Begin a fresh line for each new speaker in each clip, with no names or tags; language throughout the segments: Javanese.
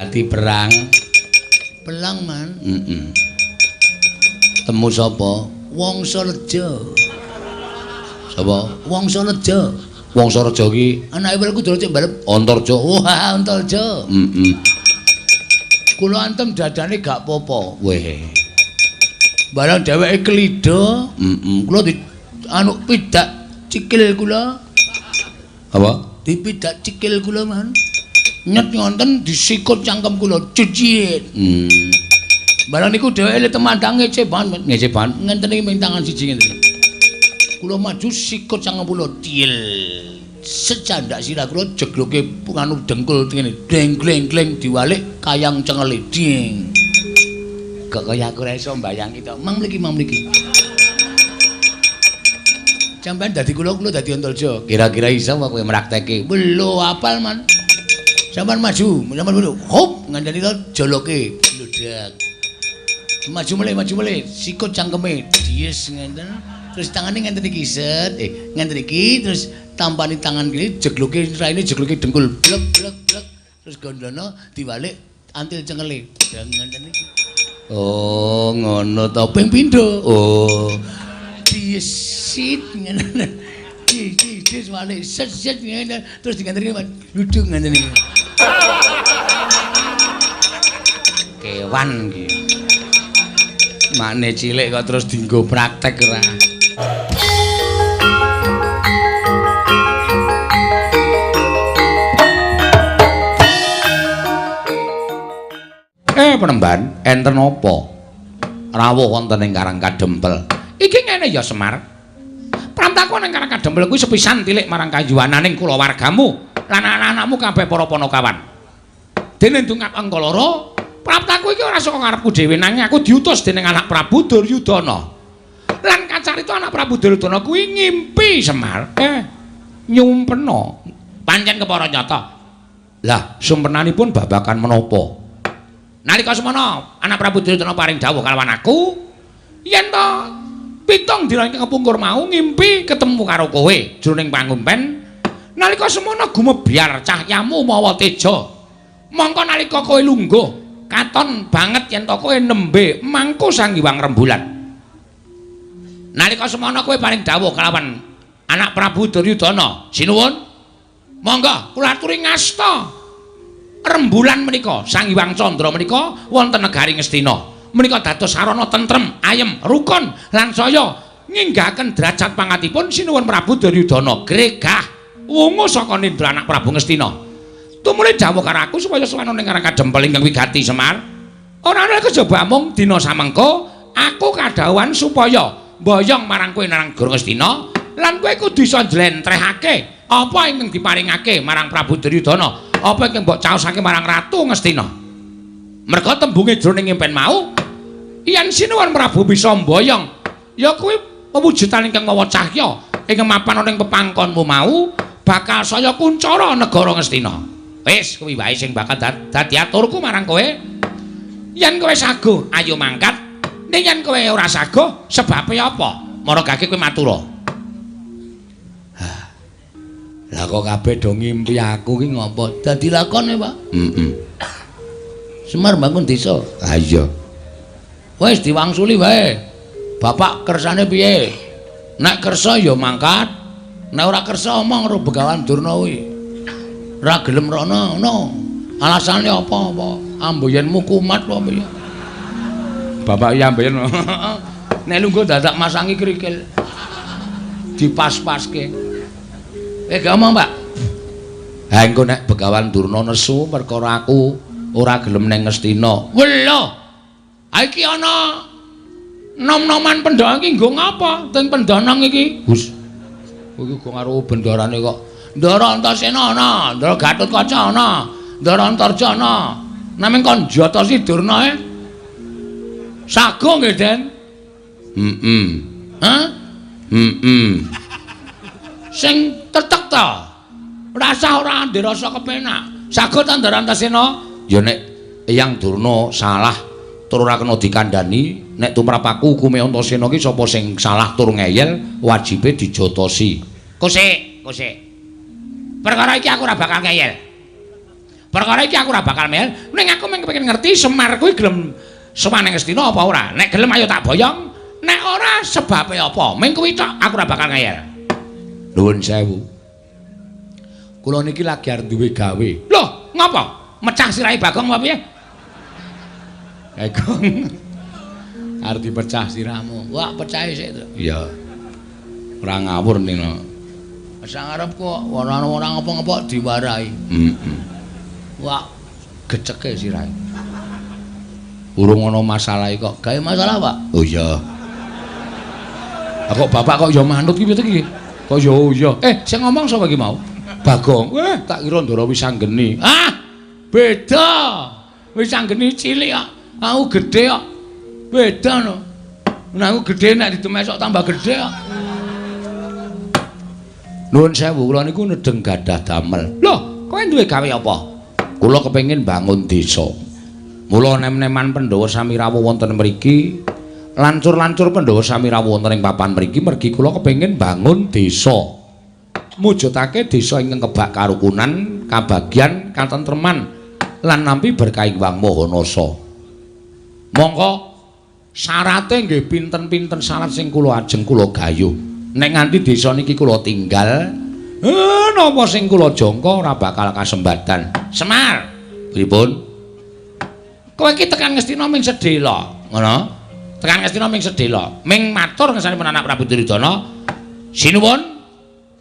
Ati perang.
Pelang, Man.
Heeh. Temu sapa?
Wangsareja.
Sapa?
Wangsareja.
Wangsareja ki
anake Werkudara cek mbalep
Antarja.
Wah, Antarja.
Heeh.
Kula antem dadane gak apa-apa.
Weh.
Barang dheweke klida,
heeh.
Kula di anu pidak cikil kula.
Apa?
Dipidak cikil kula, Man. Nyet ngonten disikut cangkem kula cicit. Barang niku dheweke le temandang ngece banget,
ngece banget.
Ngenten iki ming tangan siji ngenten iki. Kula maju sikut cangkem kula til. Secandak sirah kula jegloke anu dengkul ngene. Gleng gleng gleng diwalik kayang cengele ding.
Kok kaya aku ora iso mbayangi to.
Mang mriki, mang mriki. Sampeyan dadi kula, kula dadi Antarja.
Kira-kira iso apa kowe mrakteke?
Lho, apal, Man. Sampeyan maju, sampeyan maju. Hop, ngandani to joloke bludak. Maju melih, sikut cangkeme. Dies ngenten. Terus tangane ngenten iki set, ngenten iki terus tampani tangan kiri jegloke raine jegloke dengkul. Blek blek blek. Terus gondono diwalik antil cengele. Ngenten iki.
Oh, ngono to.
Ping pindho.
Oh.
Diesit ngene. Dis walik set set ngene terus diganteni duduk ngene iki.
Kewan iki. Makne cilik kok terus dienggo praktek ora. Penemban enten apa? Rawuh wonten ing Karang Kadempel. Iki ngene ya Semar. Pramtaku nang Karang Kadempel kuwi sepisan tilik marang kayuwananing kulawargamu lan anak-anakmu kabeh para panakawan. Dene ndungap angka loro, praptaku iki ora saka karepku dhewe nanging aku diutus dening anak Prabu Duryudana. Lan kacarita anak Prabu Duryudana kuwi ngimpi Semar. Nyumpena. Pancen kepara nyata. Lah, sumpenanipun babagan menapa? Nalika semana anak Prabu Duryudana paring dawuh kalawan aku yen to pitung dina ingkang kepungkur mau ngimpi ketemu karo kowe jroning pangumpen. Nalika semana gumebyar cahyamu mawa teja. Mongko nalika kowe lungguh katon banget yen to kowe nembe mangku Sang Hyang Rembulan. Nalika semana kowe paring dawuh kalawan anak Prabu Duryudana, sinuwun monggo kula aturi ngasta rembulan menika Sang Hyang Candra menika wonten negari Ngastina. Menika dados sarana tentrem, ayem, rukun lan saya nginggahaken derajat pangatipun sinuwun Prabu Duryudana gregah wungu saka nindra anak Prabu Ngastina. Tumuli dawuh karo aku supaya sowan ning Karang Kadempel ingkang wigati Semar. Ora ana kejaba mung dina samengko aku kadhawuhan supaya mboyong marang kowe nang negara Ngastina lan kowe kudu iso njlentrehake apa ingkang diparingake marang Prabu Duryudana, apa ingkang mbok caosake marang Ratu Ngastina. Merga tembunge jroning impen mau yen sinuwun Prabu bisa mboyong ya kuwi pewujudan ingkang mawa cahya ingkang mapan ana ing pepangkonmu mau bakal saya kuncara negara Ngastina. Wis kuwi wae sing bakal dadi aturku marang kowe. Yen kowe saguh ayo mangkat, ning yen kowe ora saguh sebabe apa? Maragake kowe matura.
Lah kok kabeh do ngimpi aku ki ngopo? Dadi lakone, Pak.
Heeh.
Semar bangun desa.
Ha iya.
Wis diwangsuli wae. Bapak kersane piye? Nek kersa ya mangkat. Nek ora kersa omong karo Begawan Durna kuwi. Ora gelem rono ngono. Alasane apa-apa? Amboyenmu kumat apa piye?
Bapak iya amboyen.
Nek lungguh dadak masangi krikil. Dipas-paske. Gak omong, Pak.
Ha engko nek Begawan Durna nesu perkara aku ora gelem ning Ngastina.
Welo. Ha iki ana nom-noman pendhang iki nggo ngapa? Teng pendhanang iki.
Gus. Kowe iki go karo bendarane kok.
Ndara Antasena ana, Ndara Gatotkaca ana, Ndara Antarja ana. Naming kon jotosi Durna e. Sago nggih, Den.
Heeh.
Hah?
Heeh.
Sing tetek ta. Rasah ora ndek rasa kepenak. Sago ta Ndara Antasena?
Ya nek Eyang Durna salah tur ora kena dikandhani, nek tumrap aku hukume Antasena ki sapa sing salah tur ngeyel wajibe dijotosi.
Kosek, kosek. Perkara iki aku ora bakal ngeyel.
Perkara iki aku ora bakal mel, ning aku mung kepengin ngerti Semar kuwi gelem sowan ning Ngastina apa ora. Nek gelem ayo tak boyong, nek ora sebabe apa? Ming kuwi tok aku ora bakal ngeyel. Nuwun sewu. Kula niki lagi arep duwe gawe. Loh, ngapa? Mecah sirahe Bagong apa piye? Bagong. Arep dipecah sirahmu.
Wah, pecahe sik to.
Iya. Ora ngawur nino.
Sang arep kok ora ora ngapa-ngapa diwarahi.
Heeh.
Wah,
geceke sirahe. Urung ana masalah kok.
Gawe masalah, Pak?
Oh iya. Lah kok bapak kok ya manut ki piye iki? Kok ya oh iya. Sing ngomong sapa iki mau? Bagong. Tak kira Ndara Wisanggeni.
Ah, beda. Wisanggeni cilik kok. Aku gedhe kok. Beda no. Nek aku gedhe nek didemesok tambah gedhe kok.
Nuwun sewu, kula niku nedeng gadah damel. Loh, kowe duwe gawe apa? Kula kepengin bangun desa. Mula nem-neman Pandhawa sami rawuh wonten mriki, lancur-lancur Pandhawa sami rawuh wonten ing papan mriki mergi kula kepengin bangun desa. Mujudake desa ingkang kebak karukunan, kabagyan, katentreman lan nampi berkah Hyang Maha Nasa. Mongko syarate nggih pinten-pinten syarat sing kula ajeng kula gayuh. Nek nganti desa niki kula tinggal, napa sing kula jangka ora bakal kasembadan. Semar, pripun? Kowe iki tekan Ngastina ming sedhela, ngono? Tekan Ngastina ming sedhela, ming matur ngersanipun anak Prabu Duryudana. Sinuwun,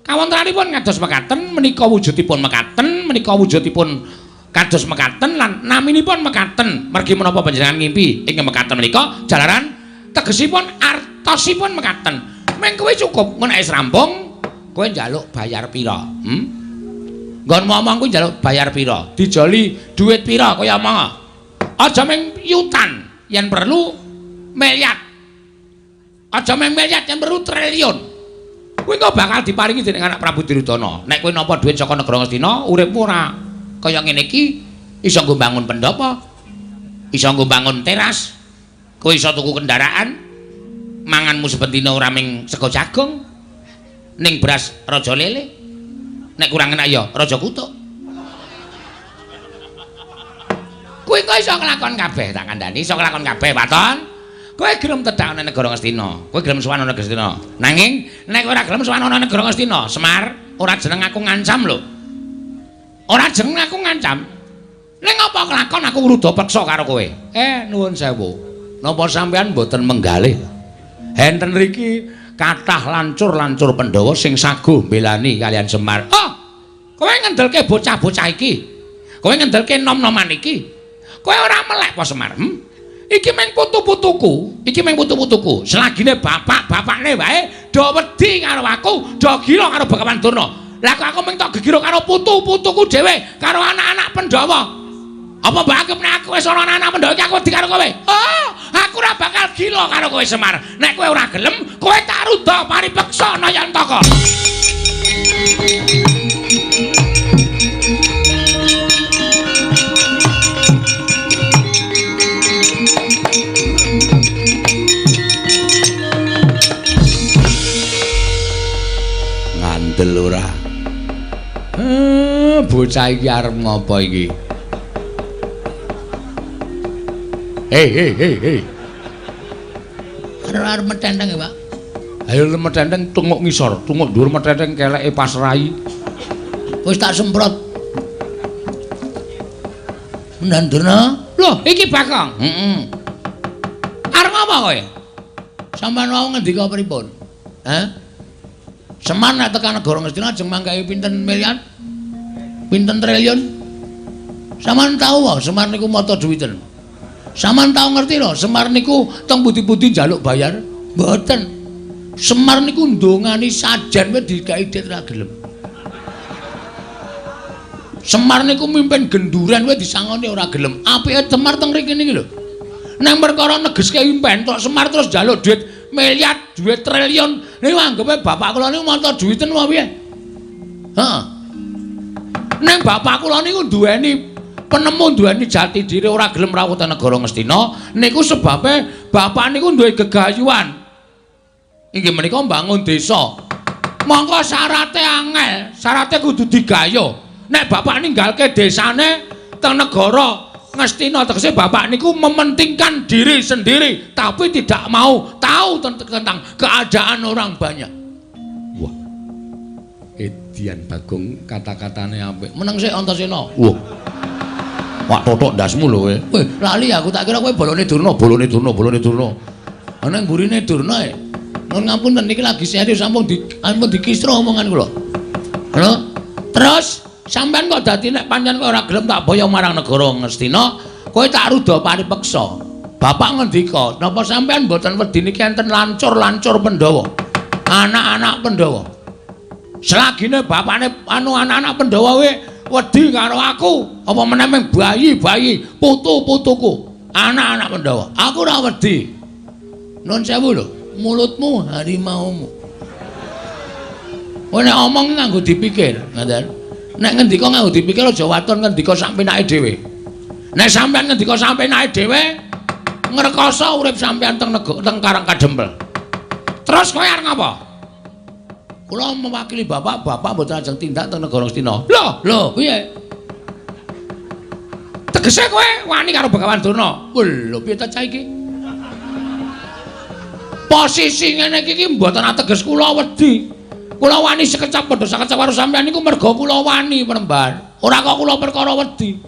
kawontenanipun kados mekaten, menika wujudipun mekaten, menika wujudipun kados mekaten lan naminipun mekaten. Mergi menapa panjenengan ngimpi ing mekaten menika jalaran tegesipun artosipun mekaten. Ming kowe cukup, nek wis rampung kowe njaluk bayar pira? Nggon ngomong kuwi njaluk bayar pira? Dijoli dhuwit pira kowe omong? Aja ming yutan, yen perlu miliar. Aja ming miliar, yen perlu triliun. Kuwi kok bakal diparingi dening anak Prabu Duryudana. Nek kowe nampa dhuwit saka negara Ngastina, uripmu ora kaya ngene iki, iso nggo bangun pendhapa, iso nggo bangun teras, kowe iso tuku kendaraan, manganmu saben dina ora ming sego jagung, ning beras raja lele, nek kurang enak ya raja kutuk. Kowe kok iso nglakon kabeh, tak kandhani iso nglakon kabeh, Waton. Kowe gelem tedhak ana negara Ngastina, kowe gelem sowan ana Ngastina. Nanging nek ora gelem sowan ana negara Ngastina, Semar, ora jeneng aku ngancam lho. Ora jeneng aku ngancam. Ning apa kelakon aku ngruda peksa karo kowe? Nuwun sewu. Napa sampean mboten menggalih? Enten riki kathah lancur-lancur Pandhawa sing saguh mbelani kalian Semar. Oh, kowe ngendelke bocah-bocah iki. Kowe ngendelke nom-noman iki. Kowe ora melek apa Semar? Iki mung putu-putuku, iki mung putu-putuku. Selagine bapak-bapakne wae do wedi karo aku, do gila karo Begawan Durna. Lah kok aku mung tok gegiro karo putu-putuku dhewe, karo anak-anak Pandhawa. Apa mbok anggap nek aku wis ana anak-anak Pandhawa iki aku wedi karo kowe? Oh, aku ora bakal gila karo kowe Semar. Nek kowe ora gelem, kowe tak rudha paripeksa Nayantaka. Ngandel ora? Bocah iki arep ngopo iki? Hei hei hei hei.
Arep metenteng ya, Pak.
Ayo metenteng tunguk ngisor, tunguk dhuwur metenteng keleke pas rai.
Wis tak semprot. Mendan Durna.
Loh, iki Bagong. Heeh. Arep ngopo kowe?
Sampeyan wau ngendika pripun? Hah? Semar nek tekan negara Ngastina ajeng manggahi pinten miliar? Pinten triliun? Sampeyan tau wae Semar niku mata duwiten. Sampeyan tau ngerti lho, Semar niku teng pundi-pundi njaluk bayar? Mboten. Semar niku ndongani sajen wae dikai dit ra gelem. Semar niku mimpin genduren wae disangoni ora gelem. Apike Semar teng mriki niki lho. Nang perkara negeske impen tok Semar terus njaluk duit miliar, duit triliun. Niku anggepe bapak kula niku mata duwiten apa piye? Heeh. Nang bapak kula niku duweni penemu, duweni jati diri, ora gelem rawuh teng negara Ngastina. Niku sebabe bapak niku duwe gegayuhan. Inggih menika mbangun desa. Mongko syarate angel, syarate kudu digayuh. Nek bapak ninggalke desane,
teng negara Ngastina. Tegese bapak niku mementingkan diri sendiri tapi tidak mau tahu tentang keadaan orang banyak. Wah. Edian Bagong kata-katane apik.
Meneng sik Antasena.
Wah. Wak totok ndasmu lho kowe.
Weh, lali aku tak kira kowe bolone Durna,
bolone Durna, bolone Durna.
Ana mburine Durna e. Nuwun ngapunten niki lagi serius sampun dikisra omongan kula.
Lho, terus sampean kok dadi nek pancen kowe ora gelem tak boyong marang negara Ngastina, kowe tak ruda paripeksa. Bapak ngendika, napa sampean mboten wedi niki enten lancur-lancur Pandhawa? Anak-anak Pandhawa. Selagine bapakne anu anak-anak Pandhawa kuwi wedi karo aku, apa meneh mung bayi-bayi, putu-putuku, anak-anak Pandhawa.
Aku ora wedi. Nuwun sewu lho, mulutmu harimaumu. Kowe nek omong nganggo dipikir, ngoten. Nek ngendika nganggo dipikir aja waton ngendika sak penake dhewe.
Nek sampean ngendika sak penake dhewe, ngrekoso urip sampean teng teng Karang Kadempel. Terus kowe arep ngapa?
Kula mewakili bapak, bapak mboten ajeng tindak teng negara Ngastina.
Lho,
lho, piye?
Tegese kowe wani karo Begawan Durna?
Lho, piye ta cah iki?
Posisi ngene iki mboten ateges kula wedi. Kula wani sekecap padha sakecap karo sampean niku merga kula wani Premban. Ora kok kula perkara wedi.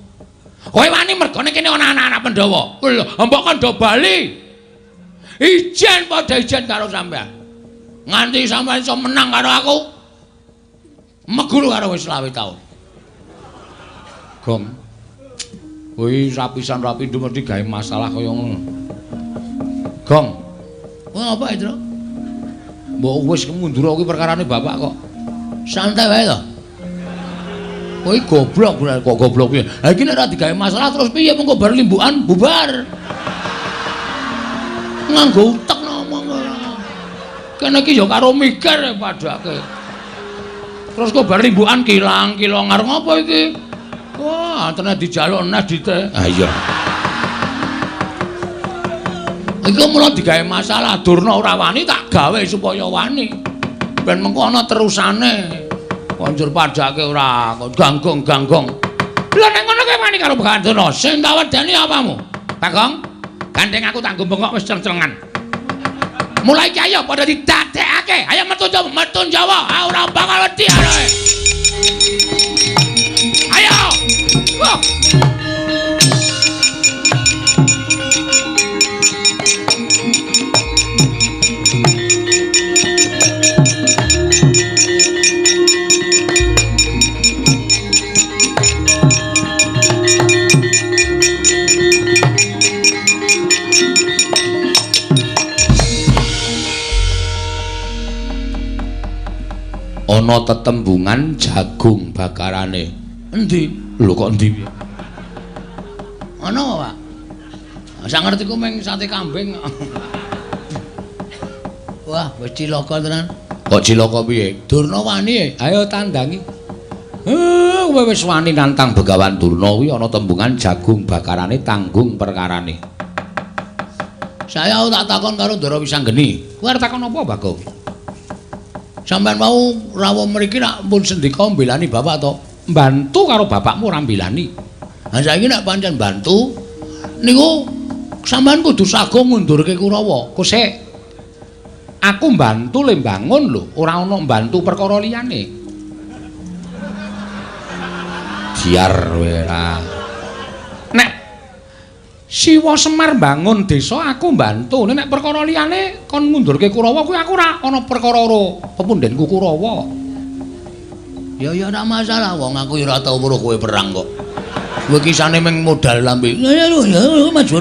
Kowe wani mergane kene ana anak-anak Pandhawa. Lho, mbok kandha bali. Ijen padha ijen karo sampean. Nganti sampean iso menang karo aku. Meguru karo wis 25 taun. Gong. Kuwi rapisan rapi mesti gawe masalah kaya ngono. Gong.
Kowe apa, Indra?
Mbok wis mundur kuwi perkarane bapak kok.
Santai wae to. Kowe goblok
kok goblok piye?
Ha iki nek ora digawe masalah terus piye mengko bar limbukan bubar. Nganggo utek ngomong.
Kene iki ya karo mikir padake. Terus kok bar limbukan kilang-kilong arep ngopo iki? Wah, tenan dijaluk nes dite. Ha iya.
Iku mula digawe masalah Durna ora wani tak gawe supaya wani. Ben mengko ana terusane. Konjur padake ora ganggong-ganggong.
Lha nek ngono kowe wani karo Begawan Durna, sing tak wedeni apamu? Bagong, gandeng aku tak bengok wis ceng-cengan. Mulai iki ayo padha didadekake. Ayo metu Jawa, metu Jawa. Ah ora bakal wedi ae. Ayo. Wah. Ana tetembungan jagung bakarane.
Endi?
Lho kok endi piye?
Ana apa, Pak? Sak ngertiku mung sate kambing. Wah, wis cilaka tenan.
Kok cilaka piye?
Durna wani e.
Ayo tandangi. Kowe wis wani nantang Begawan Durna kuwi ana tembungan jagung bakarane tanggung perkarane.
Saya tak takon karo Ndara Wisanggeni.
Kowe arep takon apa, Bagong?
Sampeyan mau rawuh mriki nak pun sendika mbelani bapak to?
Mbantu karo bapakmu ora mbelani.
Ha saiki nek pancen bantu niku sampeyan kudu sago ngundurke Kurawa.
Kok sik aku mbantu le mbangun lho, ora ana mbantu perkara liyane. Biar ora. Nek Siwa Semar mbangun desa aku mbantu, nek perkara liyane kon ngundurke Kurawa kuwi aku ora ana perkara karo pepundhenku Kurawa.
Ya ya ora masalah, wong aku ya ora tau weruh kowe perang kok. Kowe kisane mung modal lambe. Ya ya maju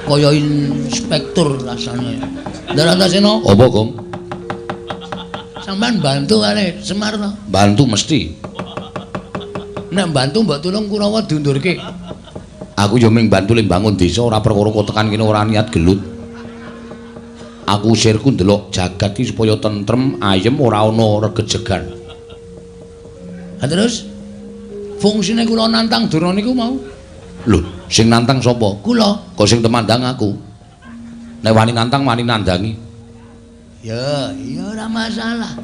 kaya inspektur rasane. Ndara Antasena,
apa, Gong?
Sampeyan bantu kali Semar to?
Bantu mesti.
Nek bantu mbok tulung Kurawa diundurke.
Aku yo mung bantu le mbangun desa ora perkara kok tekan kene ora niat gelut. Aku sirku ndelok jagat iki supaya tentrem, ayem ora ana regejegan.
Ha terus fungsine kula nantang Durna niku mau.
Lho, sing nantang sapa?
Kula.
Kok sing temandang aku. Nek wani nantang wani nandangi.
Ya, ya ora masalah.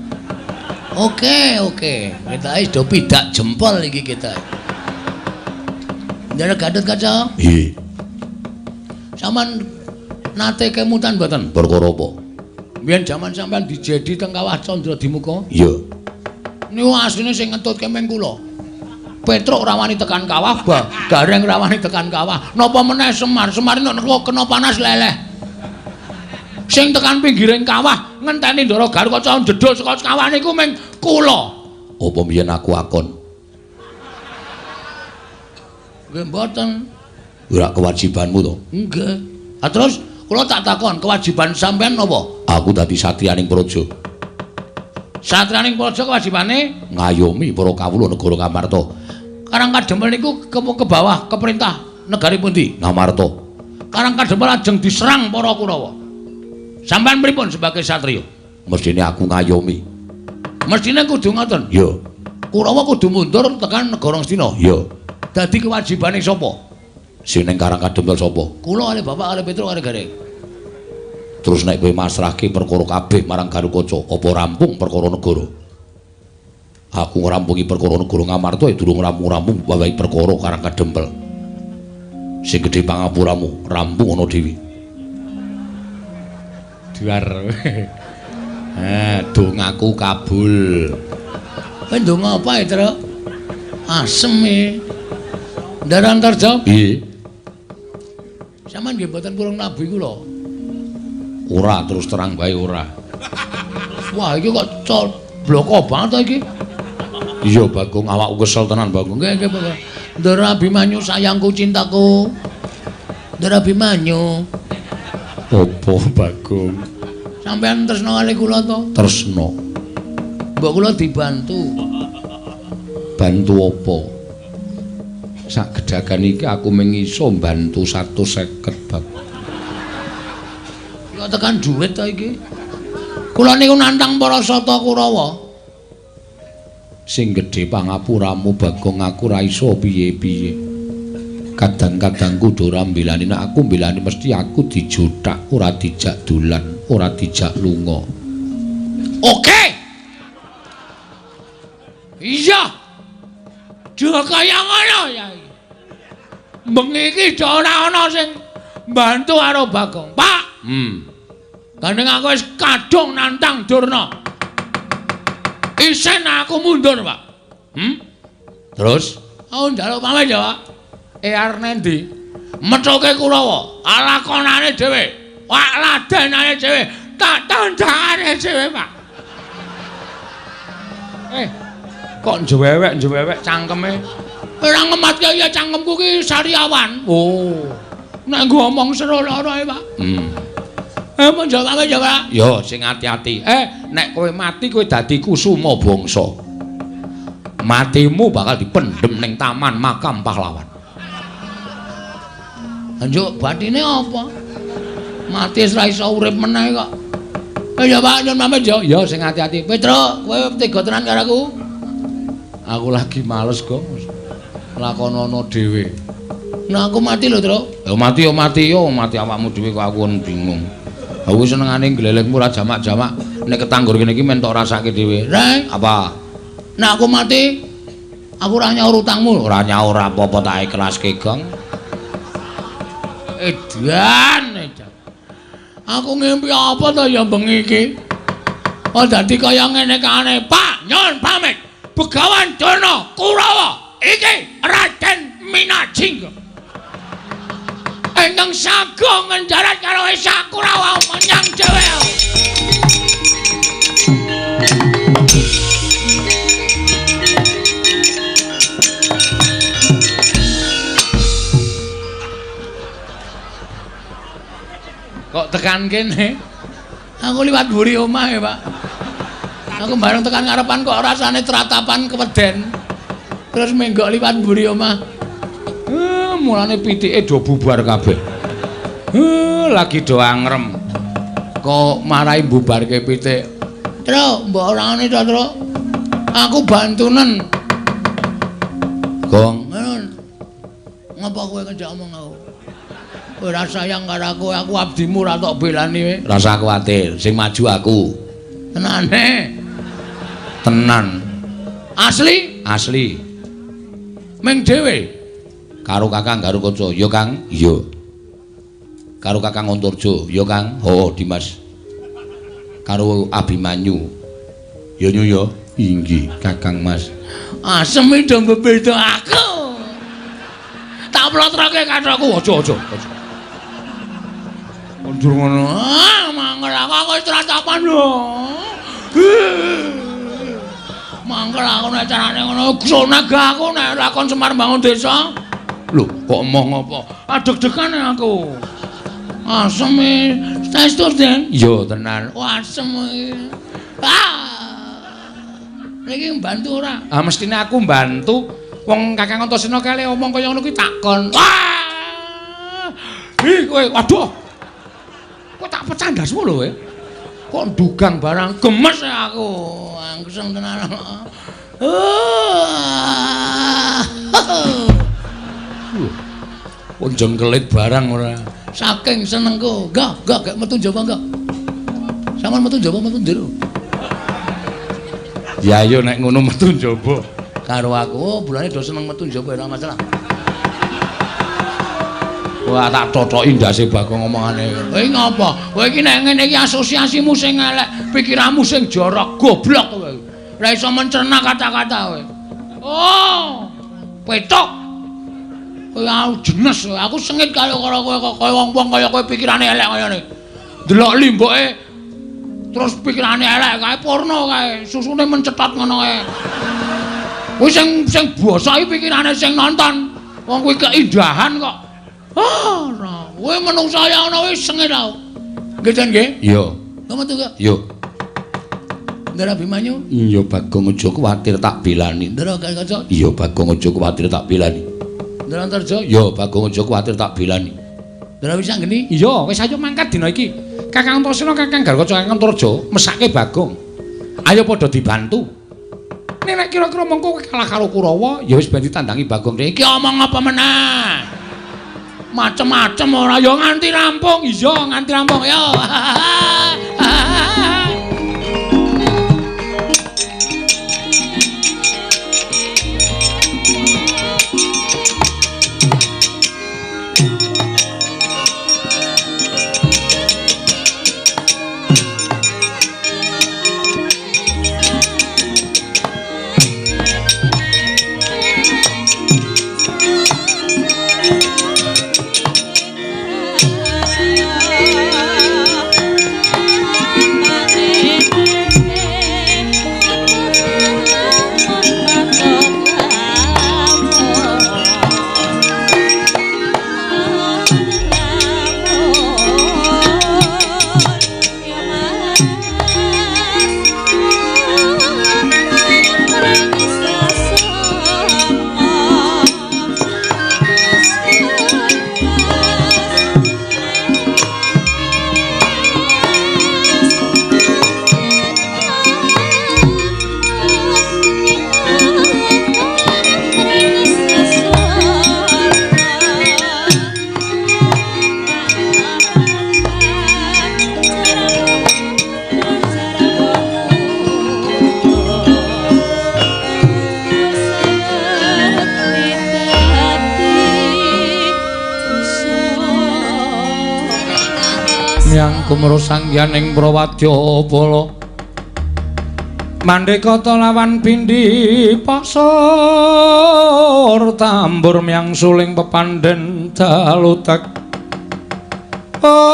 Oke, oke. Kita wis do pidak jempol iki kita. Ndara Gatotkaca.
Nggih.
Sampeyan nate kemutan mboten?
Perkara apa?
Biyen jaman sampeyan dijedi teng Kawah Candradimuka.
Iya.
Niku asline sing ngetutke meng kula. Petruk ora wani tekan kawah, Gareng ora wani tekan kawah. Napa meneh Semar? Semar nek kena panas leleh. Sing tekan pinggiring kawah ngenteni Ndara Gatotkaca njedhul saka kawah niku meng kula.
Apa mbiyen aku akon?
Nggih mboten.
Ora kewajibanmu to?
Nggih. Ha terus kula tak takon, kewajiban sampean napa?
Aku dadi satriyaning praja.
Satriyaning praja kewajibane
ngayomi para kawula negara Ngamarta.
Karang Kadempel niku ke bawah ke perintah negari pundi?
Ngamarta.
Karang Kadempel ajeng diserang para Kurawa. Sampean pripun sebagai satriya?
Mestine aku ngayomi.
Mestine kudu ngoten.
Iya.
Kurawa kudu mundur tekan negara Ngastina.
Iya.
Dadi kewajibane sapa?
Sing ning Karang Kadempel sapa?
Kula kalih bapak kalih Petruk kalih Gareng.
Terus nek kowe masrahke perkara kabeh marang Gatotkaca, apa rampung perkara negara? Aku ngrampungi perkara negara Ngamarta ya durung rampung-rampung wawahi perkara Karang Kadempel. Sing gedhe pangapuramu, rampung ana dhewe.
Duar.
Dongaku kabul.
Kowe ndonga apa ya, Truk? Asem e. Ndara Antarja?
Nggih.
Sampeyan nggih mboten purung nabi kula.
Ora, terus terang bae ora.
Wah, iki kok bloko banget to iki.
Iya, Bagong, awakku kesel tenan, Bagong.
Nggih, nggih, Bagong. Ndara Abimanyu sayangku cintaku. Ndara Abimanyu.
Apa, Bagong?
Sampeyan tresna kali kula to?
Tresna.
Mbok kula dibantu.
Bantu apa? Sak gedagan iki aku mung iso mbantu 150, Bagong.
Kok tekan duit to iki? Kula niku nantang para sata Kurawa.
Sing gedhe pangapuramu, Bagong, aku ora iso piye-piye. Kadang-kadang kudu ora mbelani, nek aku mbelani mesti aku dijothak, ora dijak dolan, ora dijak lunga.
Oke. Iya. Dha kaya ngono ya. Bengi iki ora ana sing mbantu karo Bagong. Pak. Gandeng aku wis kadung nantang Durna. Isen aku mundur, Pak.
Terus?
Aku njaluk pamit ya, Pak. Arep nendi? Methuke Kurawa, lakonane dhewe, wak ladenane dhewe, tak tandangane dhewe, Pak.
Kok njewewek-njewewek cangkeme?
Ora ngematke ya cangkemku ki sariawan.
Oh.
Nek nggo omong seru lara e, Pak. Mun jawab ya, Pak.
Yo sing ati-ati. Nek kowe mati kowe dadi kusuma bangsa. Matimu bakal dipendhem ning taman makam pahlawan.
Njuk batine apa? Mati wis ra iso urip meneh kok. Ya Pak, nyun pamit yo.
Ya sing ati-ati.
Petruk, kowe tega tenan karo aku.
Aku lagi males, Gong. Lakonono dhewe.
Nah aku mati lho, Truk.
Ya mati yo mati yo, mati awakmu dhewe kok aku bingung. Aku senengane glelengmu ora jamak-jamak. Nek ketanggur kene iki men tok rasake dhewe.
Reng,
apa?
Nek aku mati, aku ora nyaur utangmu.
Ora nyaur apa-apa tak ikhlaske, Gong.
Edan, edan. Aku ngimpi apa to ya bengi iki? Oh dadi kaya ngene kane, Pak, nyun pamit. Begawan Durna Kurawa iki Raden Minajingga. Ingkang sagung ngenjarat karo Esa Kurawa menyang dhewe.
Kok tekan kene?
Aku liwat mburi omah ya, Pak. Aku bareng tekan ngarepan kok rasane tratapan keweden. Terus menggok liwat mburi omah.
Mulane pitike do bubar kabeh. Lagi do angrem. Kok marai bubarke pitik.
Truk, mbok ora ngene to, Truk. Aku bantunen.
Gong.
Ngapa kowe ngejak omong aku? Ora sayang karo aku, aku abdimu ora tok belani kowe.
Rasa kuwatir, sing maju aku.
Tenane.
Tenan.
Asli?
Asli.
Ming dhewe.
Karo Kakang Garukaca, ya Kang? Iya. Karo Kakang Antarja, ya Kang? Heeh, Dimas. Karo Abimanyu. Ya nyu ya. Inggih, Kakang Mas.
Asem iki do mbebeda aku. Tak plotroke kathokku,
aja aja aja.
Mundur ngono. Ah, mangkel aku wis tratapan lho. Mangkel aku nek carane ngono, sonaga aku nek lakon Semar mbangun desa.
Lho, kok emoh ngopo?
Adeg-degan aku. Asem e. Saestu, Den?
Iya, tenan.
Oh, asem iki. Ah. Niki mbantu ora?
Ah, mestine aku mbantu. Wong Kakang Antasena kale omong kaya ngono kuwi takon.
Wah! Ih, kowe waduh. Kok tak pecah ndasmu lho kowe. Kok ndugang barang gemes aku. Angseng tenan.
Kok jengkelit barang ora.
Saking senengku. Enggak, enggak, gak metu njaba enggak. Sampeyan metu njaba metu njero.
Ya ayo nek ngono metu njaba.
Karo aku, oh, bulane do seneng metu njaba ora masalah.
Wah, tak totoki ndase Bagong omongane.
Kowe ngopo? Kowe iki nek ngene iki asosiasimu sing elek, pikiranmu sing jorok, goblok kowe. Ora iso mencerna kata-kata kowe. Oh, petok. Kowe aku jenes, aku sengit karo kowe kaya wong-wong kaya kowe pikirane elek kaya ngene. Delok limboke terus pikirane elek kae porno kae, susune mencetot ngono kae. Kuwi sing sing bosok iki pikirane sing nonton. Wong kuwi keindahan kok. Ah, ora. Kowe menungsa ya ngono wis sengit aku. Nggih, Jan nggih?
Iya.
Kok metu kok?
Iya.
Ndara Abimanyu?
Iya, Bagong aja kuwatir tak belani.
Ndara Garukaca?
Iya, Bagong aja kuwatir tak belani.
Ndara Antarja?
Iya, Bagong aja kuwatir tak belani.
Ndara Wisanggeni?
Iya, wis ayo mangkat dina iki. Kakang Antasena, Kakang Garukaca, Kakang Antarja mesake Bagong. Ayo padha dibantu. Nek kira-kira mengko kowe kalah karo Kurawa, ya wis ben ditandangi Bagong.
Iki omong apa meneh? Macem-macem ora ya nganti rampung. Iya, nganti rampung ya.
Yang kumro sangyan ing Prawadyabala mandekata lawan pindhi pasor tambur myang suling pepandhen dalutek ong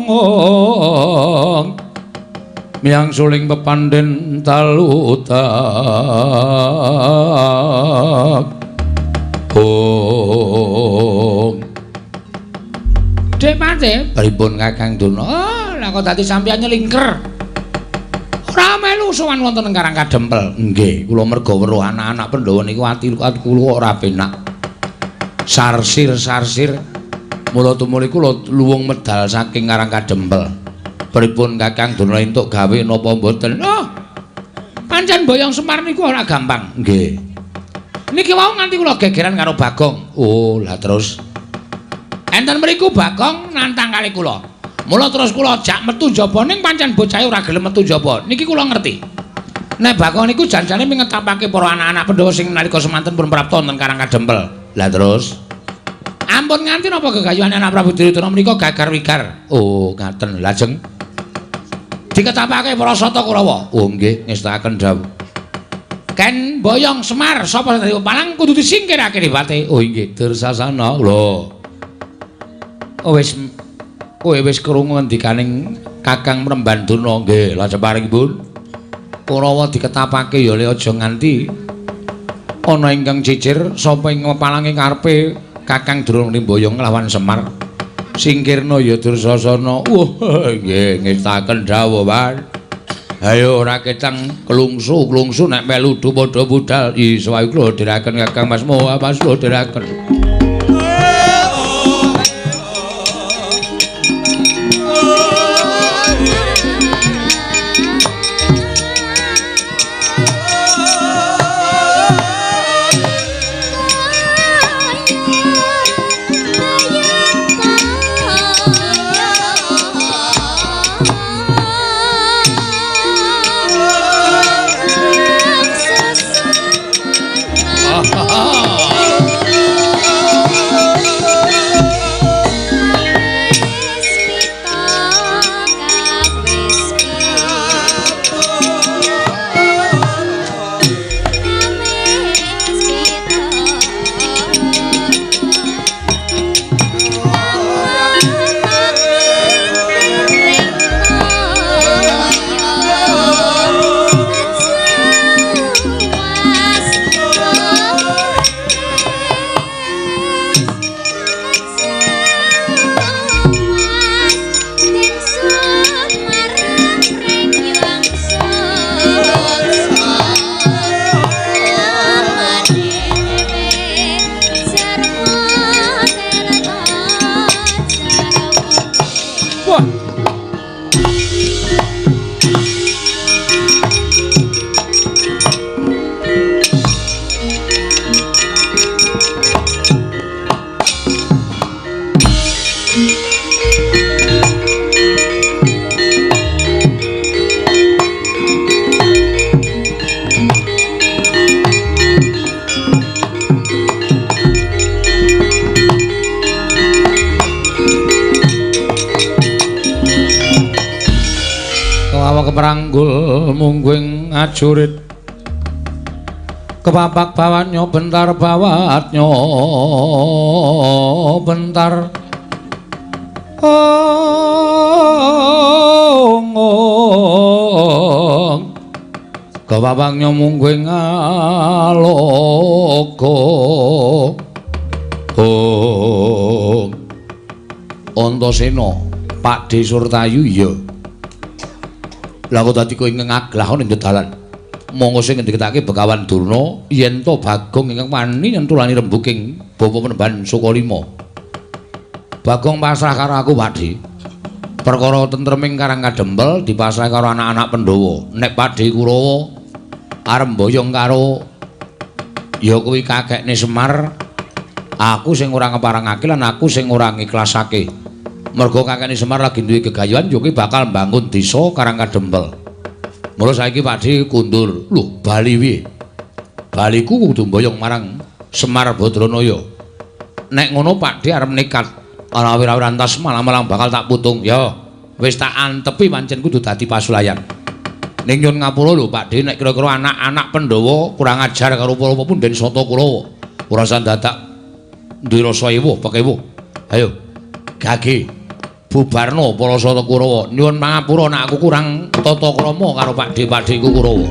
ong myang suling pepandhen dalutek ong.
Dek Pate,
pripun Kakang Durna?
Oh, lah kok dadi sampeyan nyelingker. Ora melu sowan wonten ing Karang Kadempel.
Nggih, kula merga weruh anak-anak Pandhawa niku ati kula ora penak. Sarsir-sarsir mula tumuli kula luwung medal saking Karang Kadempel. Pripun Kakang Durna entuk gawe napa mboten?
Oh. Pancen boyong Semar niku ora gampang.
Nggih.
Niki wau nganti kula gegeran karo Bagong.
Oh, lah terus
enten mriku Bagong nantang kali kula. Mula terus kula jak metu njaba ning pancen bocahe ora gelem metu njaba. Niki kula ngerti.
Nek Bagong niku janjane mingetapake para anak-anak Pandhawa sing nalika semanten pun prapta wonten Karang Kadempel. Lah terus ampun nganti napa gegayuhane anak Prabu Duryudana menika gagar wigar. Oh, ngaten. Lajeng diketapake para Sata Kurawa. Oh nggih, ngestakaken dawuh. Ken boyong Semar sapa sing dadi pepalang kudu disingkirake ribate. Oh inggih, Dursasana. Lho. Oh wis kowe wis krungu ngendikaning Kakang Mremban Durna nggih, lajeng paringipun Kurawa diketapake ya le aja nganti ana ingkang cicir sapa ing pepalange karepe Kakang Durna mboyong nglawan Semar. Singkirna ya Dursasana. Wah, nggih ngestakaken dawuh, Pak. Ayo ora ketang klungsu-klungsu nek melu padha budal. Iso ayo kula dherekaken Kakang Mas Moha, Mas kula dherekaken. Keperanggul mungguing ajurit kepapak bawatnya bentar bawatnya bentar ong ong kepapaknya mungguing aloka ong Antasena Pakde Surtayu iya. Lah kok dadi kowe ngaglah ning dalan. Monggo sing ngendikake Begawan Durna yen to Bagong ingkang wani nyentulani rembuking bapa Penemban Sukalima. Bagong pasrah karo aku, Pakde. Perkara tentreming Karang Kadempel dipasrah karo anak-anak Pandhawa. Nek Pakde Kurawa arep mboyong karo ya kuwi kakekne Semar, aku sing ora ngeparengake lan aku sing ora ngiklasake. Mergo kakekne Semar lagi duwe gegayuhan yo kuwi bakal mbangun desa Karang Kadempel. Mula saiki Pakde kundur. Lho, bali piye? Baliku kudu mboyong marang Semar Badranaya. Nek ngono Pakde arep nekat ana wira-wirantas malah-malah bakal tak putung. Ya, wis tak antepi pancen kudu dadi pasulayan. Ning nyun ngapura lho Pakde nek kira-kira anak-anak Pandhawa kurang ajar karo para punden Sata Kurawa. Ora usah dadak duwe rasa ewuh pekewuh. Ayo, gage. Bubarno para Sata Kurawa. Nyuwun pangapura nek aku kurang tata krama karo pakde-pakdeku Kurawa.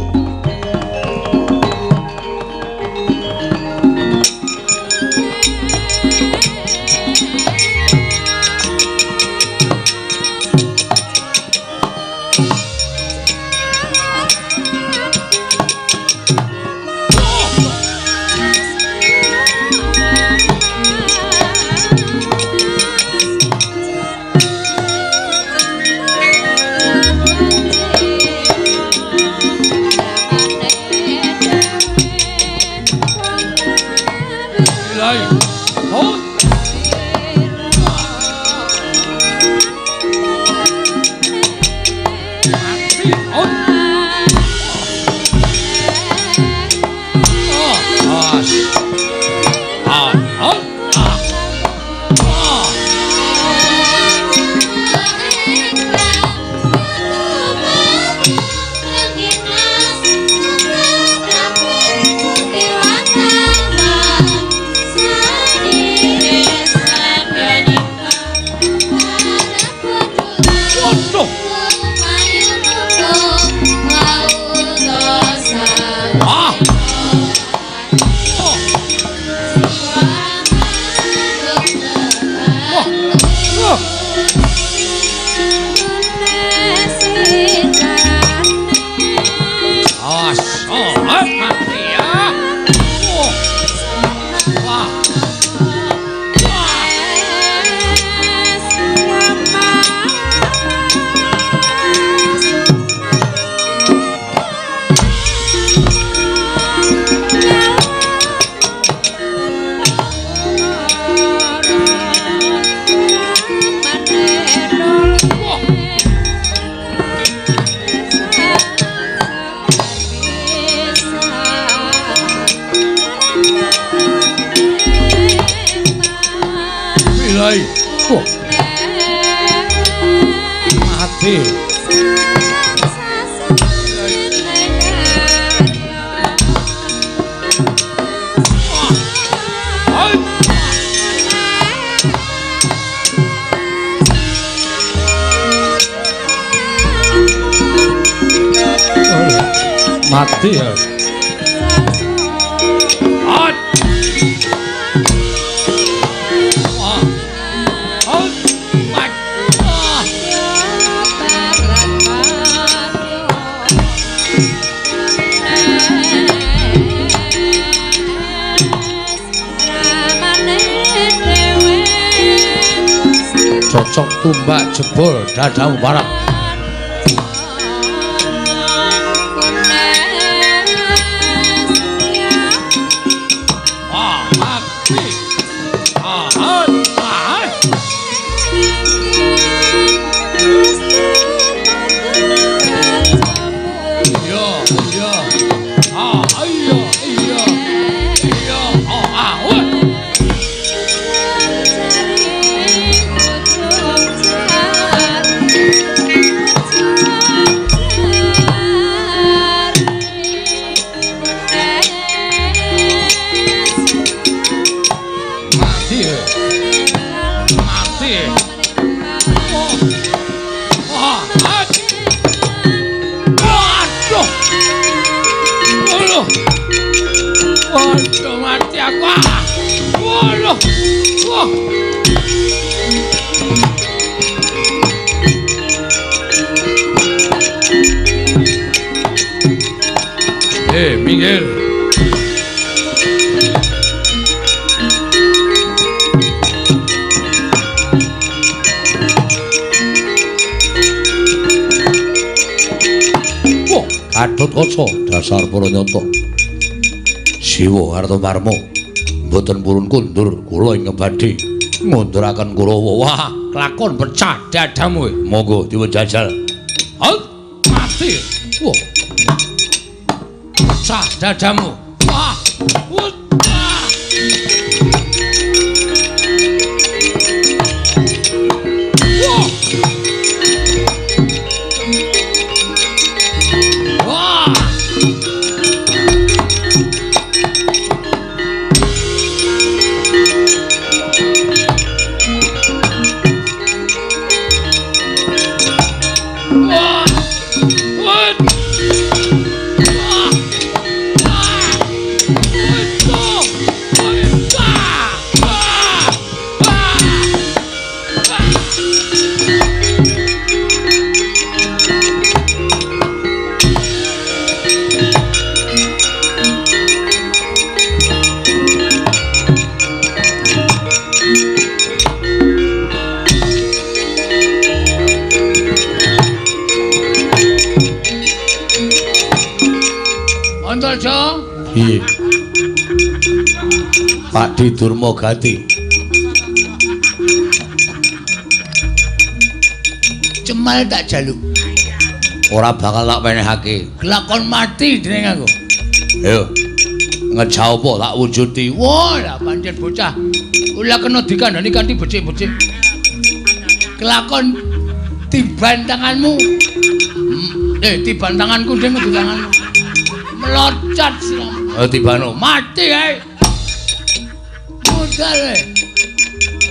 Hai. Wah. Mati. Mati ya. Cocok tumbak jebol dadamu parah. Minggir. Wah, Gatotkaca dasar para nyata. Siwa Kartomarma mboten purun kundur kula ingkang badhe ngunduraken Kurawa. Wah, kelakon pecah dadamu. Monggo dipun jajal. Mati. Wah. Pecah dadamu. Wah. Wah. Wah. Wah. Wah. Piye? Pakdi Durma Gati.
Cemal tak jaluk.
Ora bakal tak wenehake.
Kelakon mati jeneng aku.
Ayo. Ngejauh apa tak wujudi.
Wah, lah pancen bocah. Ora kena dikandani kanthi becik-becik. Kelakon tiban tanganmu. Tiban tanganku ding kudu tanganmu. Meloncat siramu.
Ayo tibano.
Mati ae. Modal e.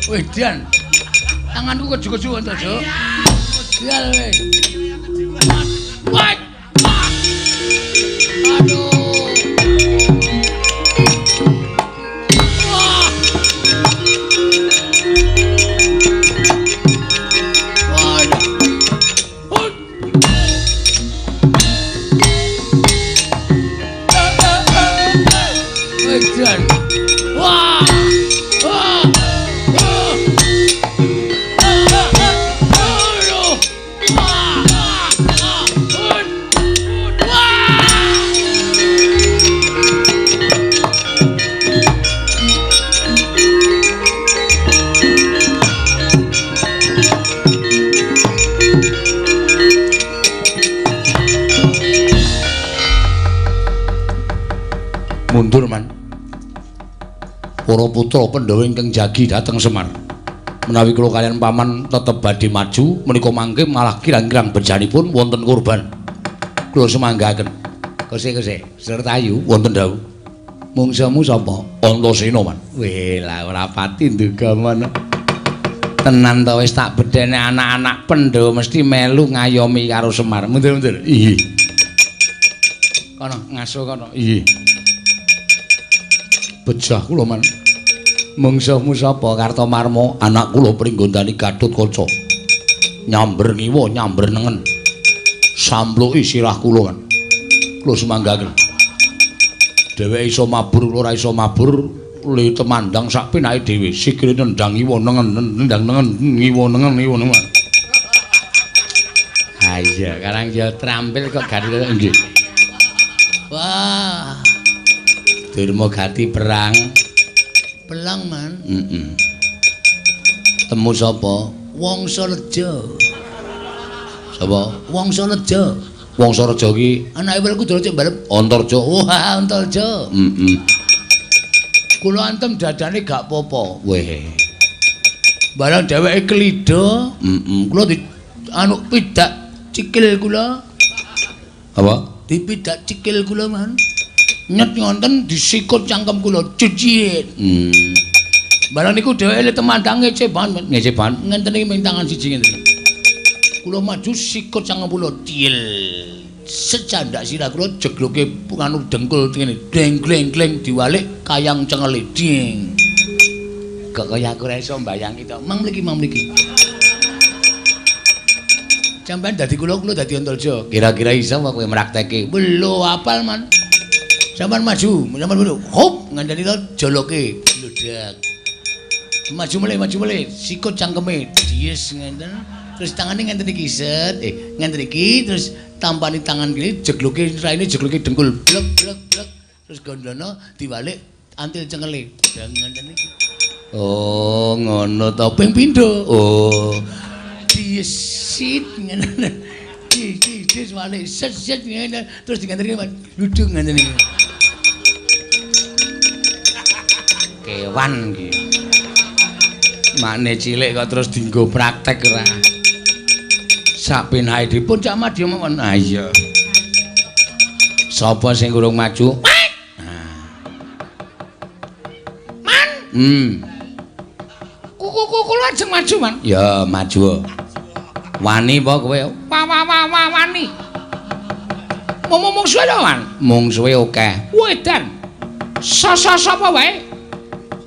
Wedan. Tanganku keju-keju entuk, Juk. Modal e. Wah. Aduh. Wah. Waduh. Wedan. Wah. Wah. Wah. Aduh. Wah. Wah.
Mundur, Man. Para putra Pandhawa ingkang jagi dhateng Semar. Menawi kula kaliyan paman tetep badhe maju menika mangke malah kirang-kirang bejanipun wonten korban. Kula sumanggaken. Kose-kose, Sertayu wonten dawuh. Mungsuhmu sapa? Antasena, Man. Weh, lah ora pati nduga mana. Tenan to wis tak bedhene anak-anak Pandhawa mesti melu ngayomi karo Semar. Mundur-mundur. Iya. Kono ngaso kono. Iya. Bejah kula, Man. Mungsuhmu sapa? Kartomarma, anak kula Pringgondani Gatotkaca. Nyamber ngiwa, nyamber nengen. Sampluki sirah kula, Man. Kula sumanggaken. Dheweke iso mabur, kula ora iso mabur. Le temandang sak penake dhewe, sikile nendang ngiwa nengen, nendang nengen, ngiwa nengen, ngiwa nengen. Ha iya, karang ya trampil kok gati nggih.
Wah.
Durma gati perang.
Pelang, Man.
Heeh. Temu sapa?
Wangsareja.
Sapa?
Wangsareja.
Wangsareja ki
anake Werkudara cek balep
Antarja.
Wah, Antarja.
Heeh.
Kula antem dadane gak apa-apa.
Weh.
Barang dheweke klidha,
heeh.
Kula di anu pidak cikil kula.
Apa?
Dipidak cikil kula, Man. Nyet ngonten disikut cangkem kula cicit. Barang niku dheweke temandang ngece banget,
ngece banget.
Ngenten iki ming tangan siji ngenten. Kula maju sikut cangkem kula tiel. Secandak sirah kula jegloke anu dengkul ngene. Deng gleng gleng diwalik kayang cengele ding.
Kok kaya aku ora iso mbayangi to.
Mang mriki, mang mriki. Sampeyan dadi kula, kula dadi Antarja.
Kira-kira iso apa kowe mrakteke?
Lho apal, Man. Sampeyan maju, sampeyan maju. Hop, ngandani to joloke bludak. Maju melih, maju melih, sikut cangkeme dies ngenten. Terus tangane ngenten iki set, ngenten iki terus tampani tangan kiri jegloke raine jegloke dengkul blek blek blek. Terus gondono diwalik antil cengele. Ngenten iki.
Oh, ngono to.
Ping pindho.
Oh.
Diesit ngene. Di walik set set ngene terus diganteni ludung ngene iki.
Kewan iki. Makne cilik kok terus dienggo praktek ora. Sapenake dipun Cak Madya mawon. Ha iya. Sapa sing urung maju?
Man. Kuku kula ajeng maju, Man.
Ya, maju. Wani apa kowe?
Wa wa wa wani. Mungsuhe lho, Man.
Mungsuhe akeh.
Wedan. Sapa wae?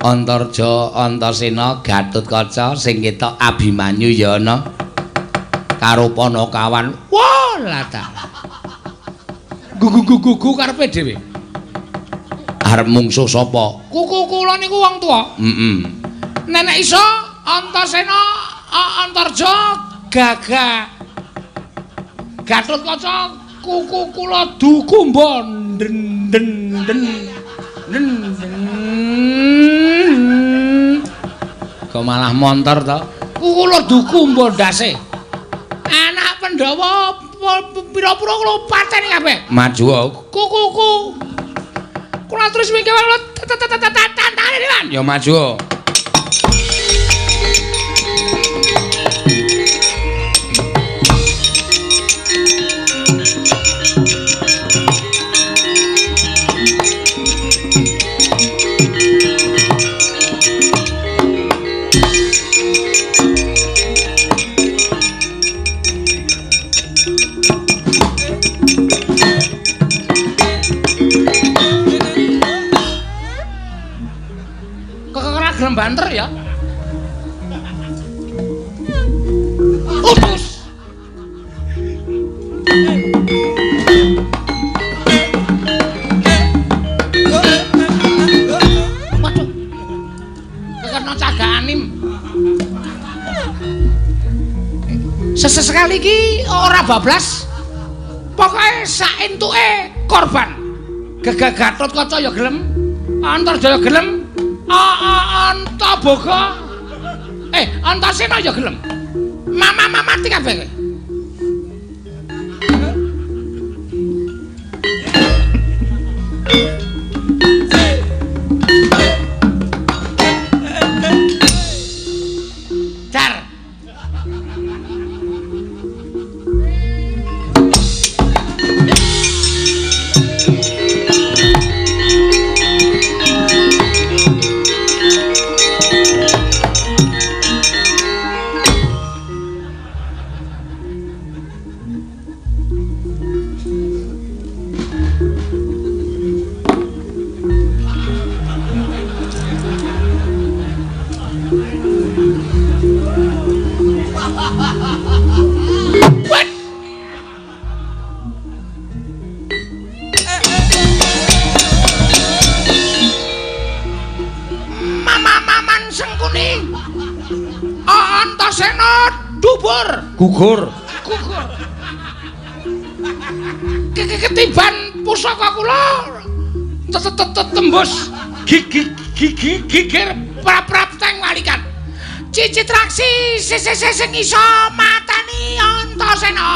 Antarja, Antasena, Gatotkaca sing ketok Abimanyu ya ana. Karo Panakawan.
Wah, lah ta. Gugu-gugu karepe dhewe.
Arep mungsuh sapa?
Kuku kula niku wong tuwa.
Heeh.
Nenek iso Antasena, Antarja, Gaga. Gatotkaca, kuku kula dukumba den den den. Den.
Kok malah montor to?
Kuku kula dukumba ndase. Anak Pandhawa pira-pira kula pateni kabeh.
Maju.
Kuku-kuku. Kula terus mingke kula tantane, Man.
Ya maju.
Banter ya. Utus. Waduh. Kekena cagak anim. Sesekali iki ora bablas. Pokoke sak entuke korban. Gegah Gatotkaca ya gelem, Antarja ya gelem. Antaboga. Antasena ya gelem. Mama mati kabeh kowe.
Paman Sengkuni. Antasena dubur, gugur. Gugur. Ketiban pusaka kula tembus gigi gigir prapteng walikat. Citraksi sing iso matani Antasena.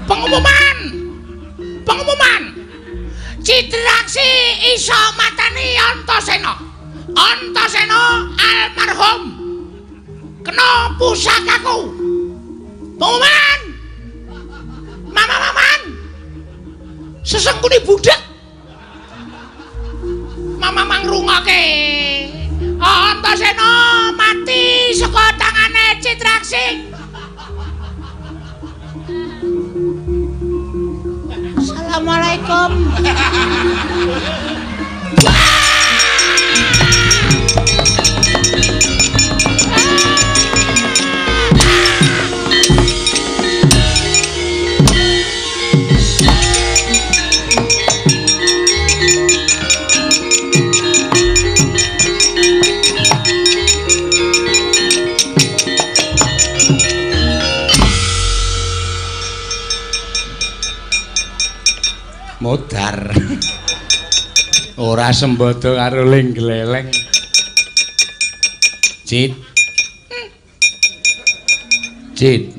Pengumuman. Pengumuman. Citraksi iso matani Antasena. Antasena almarhum kena pusakaku. Pengumuman. Mama-maman. Sesengkuni budak. Mama mangrungoke. Antasena mati saka tangane Citraksi. Assalamualaikum. Modar. Ora sembodo karo ling gleleng. Cit. Cit.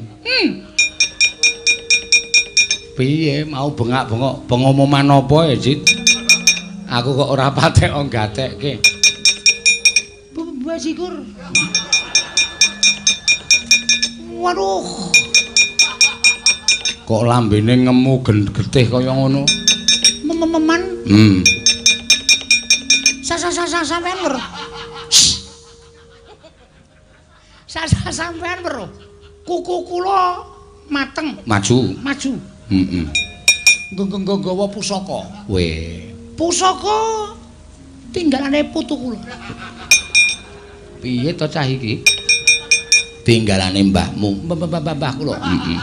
Piye mau bengak-bengok pengumuman apa ya, Cit? Aku kok ora patek gatekke. Basikur. Waduh. Kok lambene ngemu getih kaya ngono? Mememan. Sampean weruh. Sampean weruh. Kuku kula mateng. Maju. Maju. Heeh. Nggawa pusaka. Weh. Pusaka tinggalane putu kula. Piye to cah iki? Tinggalane mbahmu. Mbah kula. Heeh.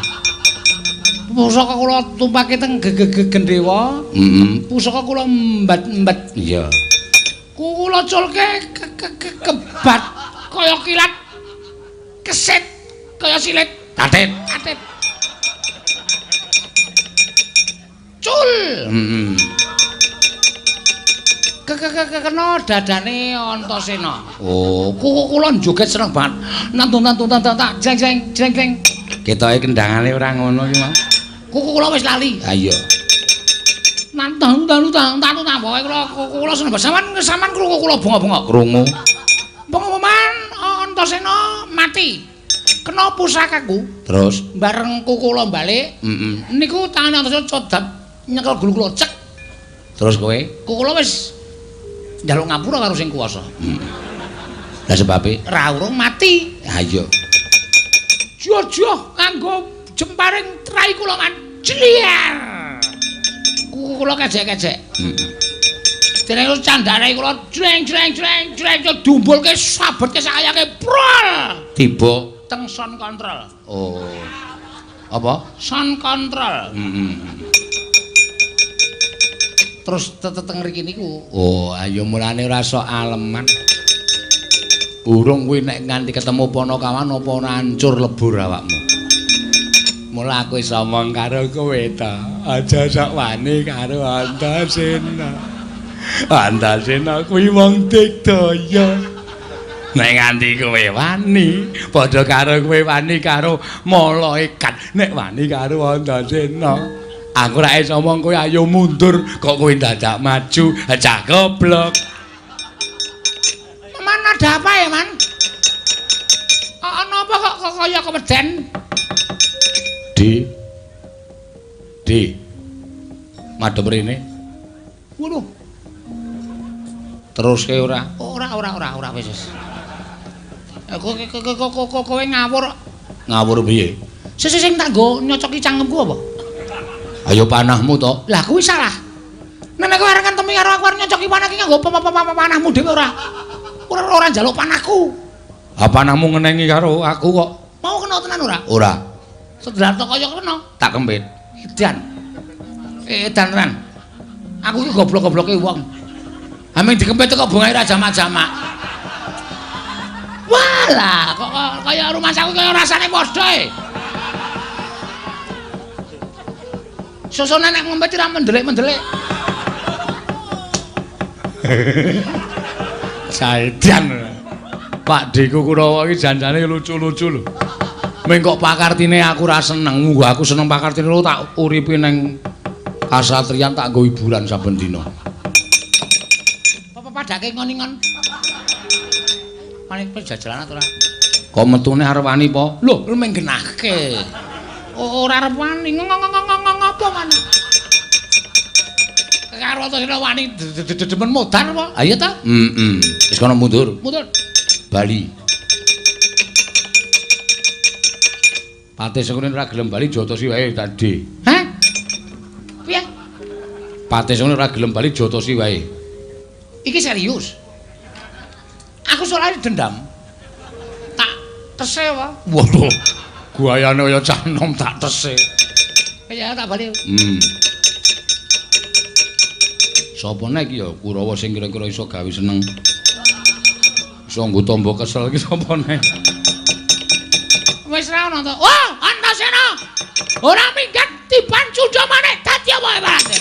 Pusaka kula tumpake teng gendhewa. Heeh. Pusaka kula mbat-mbat. Iya. Kula culke kebat kaya kilat. Kesit kaya silit. Tatit. Tatit. Cul. Heeh. Kena dadane Antasena. Oh, kuku kula joget seneng banget. Nantun tak jeng jeng jeng jeng. Ketoke kendangane ora ngono iki, Mas. Kuku kula wis lali. Ha iya. Nantang tang tang pokoke kula kuku kula seneng banget. Sampeyan krungu kula bengok-bengok krungu. Pengumuman Antasena mati. Kena pusakaku. Terus bareng kuku kula balik, heeh. Niku tangane Antasena codap nyekel gulu kula cek. Terus kowe? Kuku kula wis njaluk ngapura karo sing kuwasa. Heeh. Lah sebabe ra urung mati. Ha iya. Jojoh nganggo jemparing trai kula man. Jliar. Kuku kula kejek-kejek. Heeh. Dene candane kula jreng jreng jreng jreng dumbulke sabetke sakayake prol. Tiba teng sound control. Oh. Apa? Sound control. Heeh. Terus teteng mriki niku. Oh, ayo mulane ora sok aleman. Urung kuwi nek nganti ketemu Panakawan apa ora hancur lebur awakmu. Mula aku iso omong karo kowe ta. Aja sok wani karo Antasena. Antasena kuwi wong digdaya. Nek nganti kowe wani, padha karo kowe wani karo malaikat. Nek wani karo Antasena, aku ora iso omong kowe ayo mundur, kok kowe dadak maju, cah goblok. Man, ada apa ya, Man? Ana apa kok kaya keweden? D. D. Madhep rene. Waduh. Teruske ora? Ora wis wis. Kowe ngawur. Ngawur piye? Sing tak nggo nyocoki cangkemku apa? Ayo panahmu to. Lah kuwi salah. Nek kowe arep ngentemi karo aku arep nyocoki panah iki nganggo panahmu dhewe ora. Ora njaluk panahku. Ha panahmu ngenengi karo aku kok. Mau kena tenan ora? Ora. Sedelar to kaya kena. Tak kempit. Edan. Edan tenan. Aku iki goblok-gobloke wong. Haming dikempit kok bungae ra jamak-jamak. Alah, kok kaya rumah saku kaya rasane padha e. Susune nek ngombe ora mendelik-mendelik. Saldan. Pak Deku Kurawa iki janjane lucu-lucu lho. Ming kok pakartine aku ora seneng, munggo aku seneng pakartine lho tak uripi ning kasatriyan tak nggo hiburan saben dina. Apa padake ngon-ngon? Paling pejajalan ora? Kok metune arep wani po? Lho, ming genahke. Ora arep wani. Ngopo wani? Karo Antasena wani demen modar apa? Ha iya ta? Heeh. Wis kono mundur. Mundur. Bali. Patih Sengkuni ora gelem bali jotosi wae tadi. Hah? Piye? Patih Sengkuni ora gelem bali jotosi wae. Iki serius. Aku soalnya dendam. Tak tese wae. Waduh. Guayane kaya cah nom tak tese. Ya tak bali. Sapa nek iki ya Kurawa sing kira-kira iso gawe seneng. Iso nggo tamba kesel iki sapa nek? Wis ra ono to. Wah, Antasena. Ora minggat tiban cundha maneh dadi apa wae.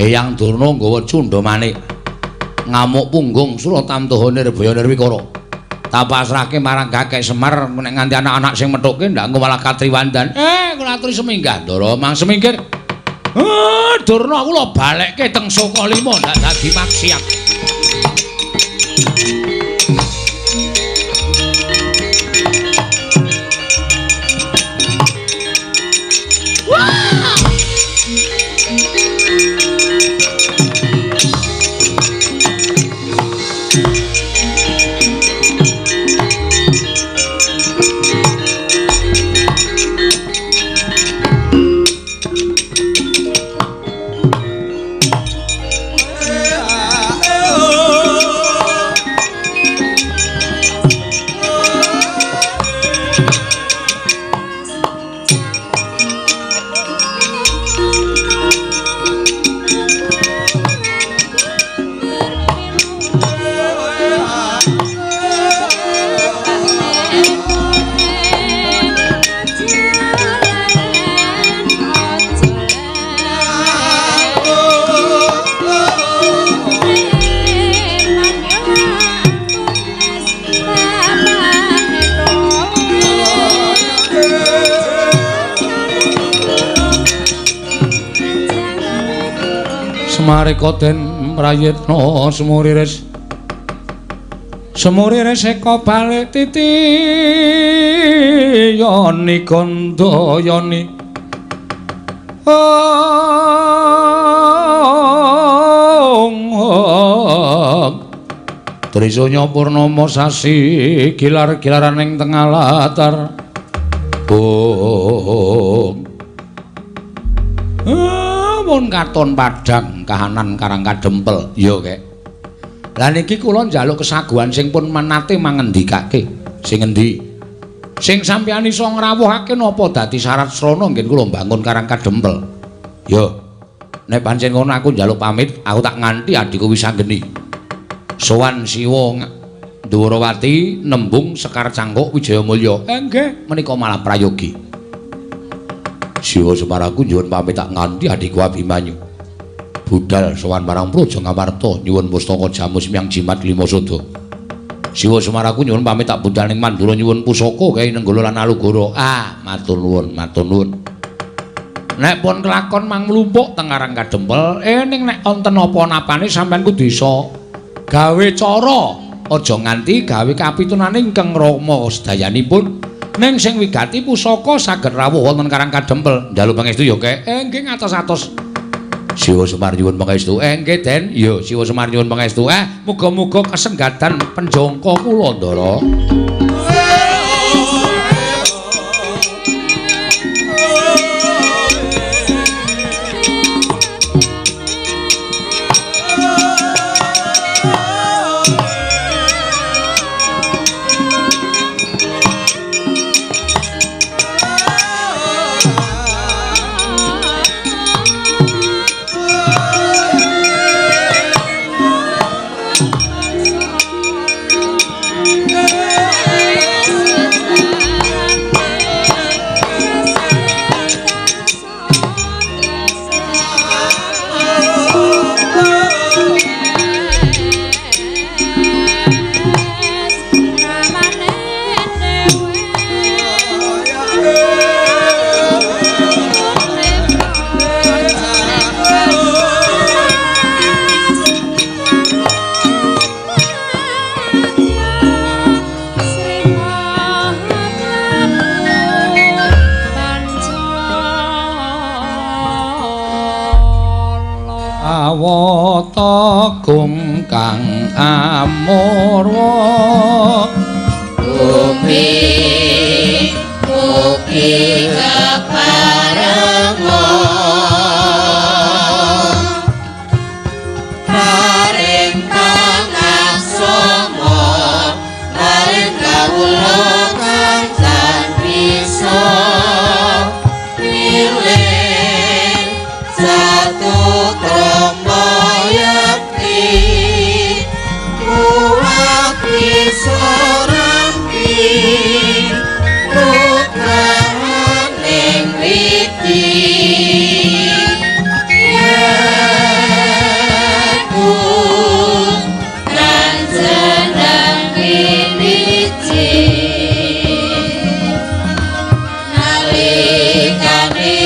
Eyang Durna nggawa cundha manik ngamuk punggung Suratamtoha Nirbaya Nirwikara. Tak pasrahke marang Kakek Semar nek nganti anak-anak sing methuke ndak engko malah katriwandan. Kula aturi seminggah Ndara mang semingkir. Durna kula balekke teng Sukalima ndak dadi maksiat. Semarika den prayitna semuriris semuriris eka balik titi yoni gandayani ong Trisanya purnama sasi gilar-gilaran ing tengah latar bung. Mun katon padhang kahanan Karang Kadempel. Ya, Kek. Lah niki kula njaluk kesaguhan sing pun menate mangendikake. Sing endi? Sing sampeyan iso ngrawuhake napa dadi syarat srana ngen kula mbangun Karang Kadempel. Ya. Nek pancen ngono aku njaluk pamit, aku tak nganti adhiku Wisanggeni. Sowan Siwa Ndhuwarawati nembung Sekar Cangkuk Wijayamulya. Nggih, menika malah prayogi. Siwa Semaraku nyuwun pamit tak nganti adhiku Abimanyu. Budal sowan marang Praja Ngamarta nyuwun pustaka jamus miang jimat lima sada. Siwa Semaraku nyuwun pamit tak budal ning Mandura nyuwun pusaka Kyai Nenggala lan Alugoro. Ah, matur nuwun, matur nuwun. Nek pun kelakon mang mlumpuk teng Karang Kadempel, ning nek wonten apa-napane sampean kudu iso gawe cara, aja nganti gawe kapitunane ingkang rama sedayanipun. Ning sing wigati pusaka saged rawuh wonten Karang Kadempel. Njaluk pangestu ya, Kek. Nggih ngatos-atos. Siwa Semar nyuwun pangestu. Nggih, Den. Ya, Siwa Semar nyuwun pangestu. Muga-muga kasenggatan penjangka kula, Ndara. Awata gung kang amurwa
bumi ugi keparenga paring pangaksama marang kawula kang tan bisa milih satu krama yakti kuat bisa rampi nugrahaning widi yeku kang jeneng piniji nalikane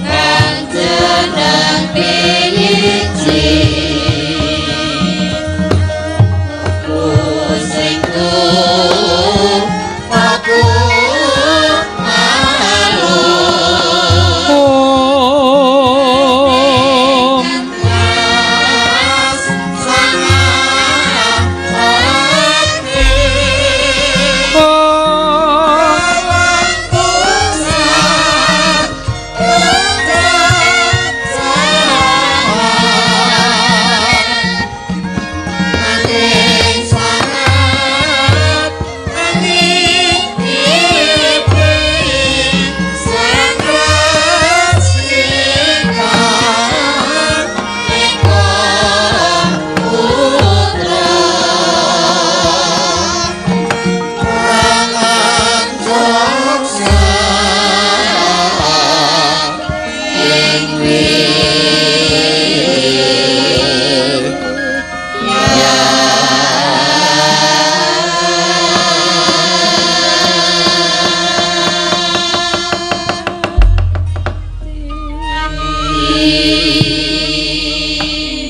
kang jeneng piniji.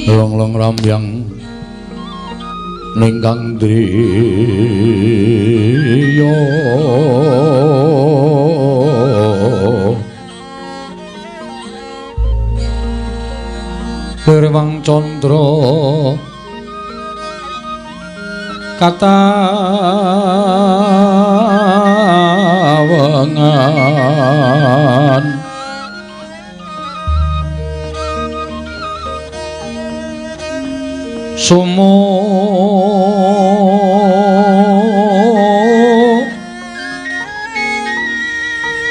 Long-long ramyang ningkang driya Rewang Candra katawengan sumo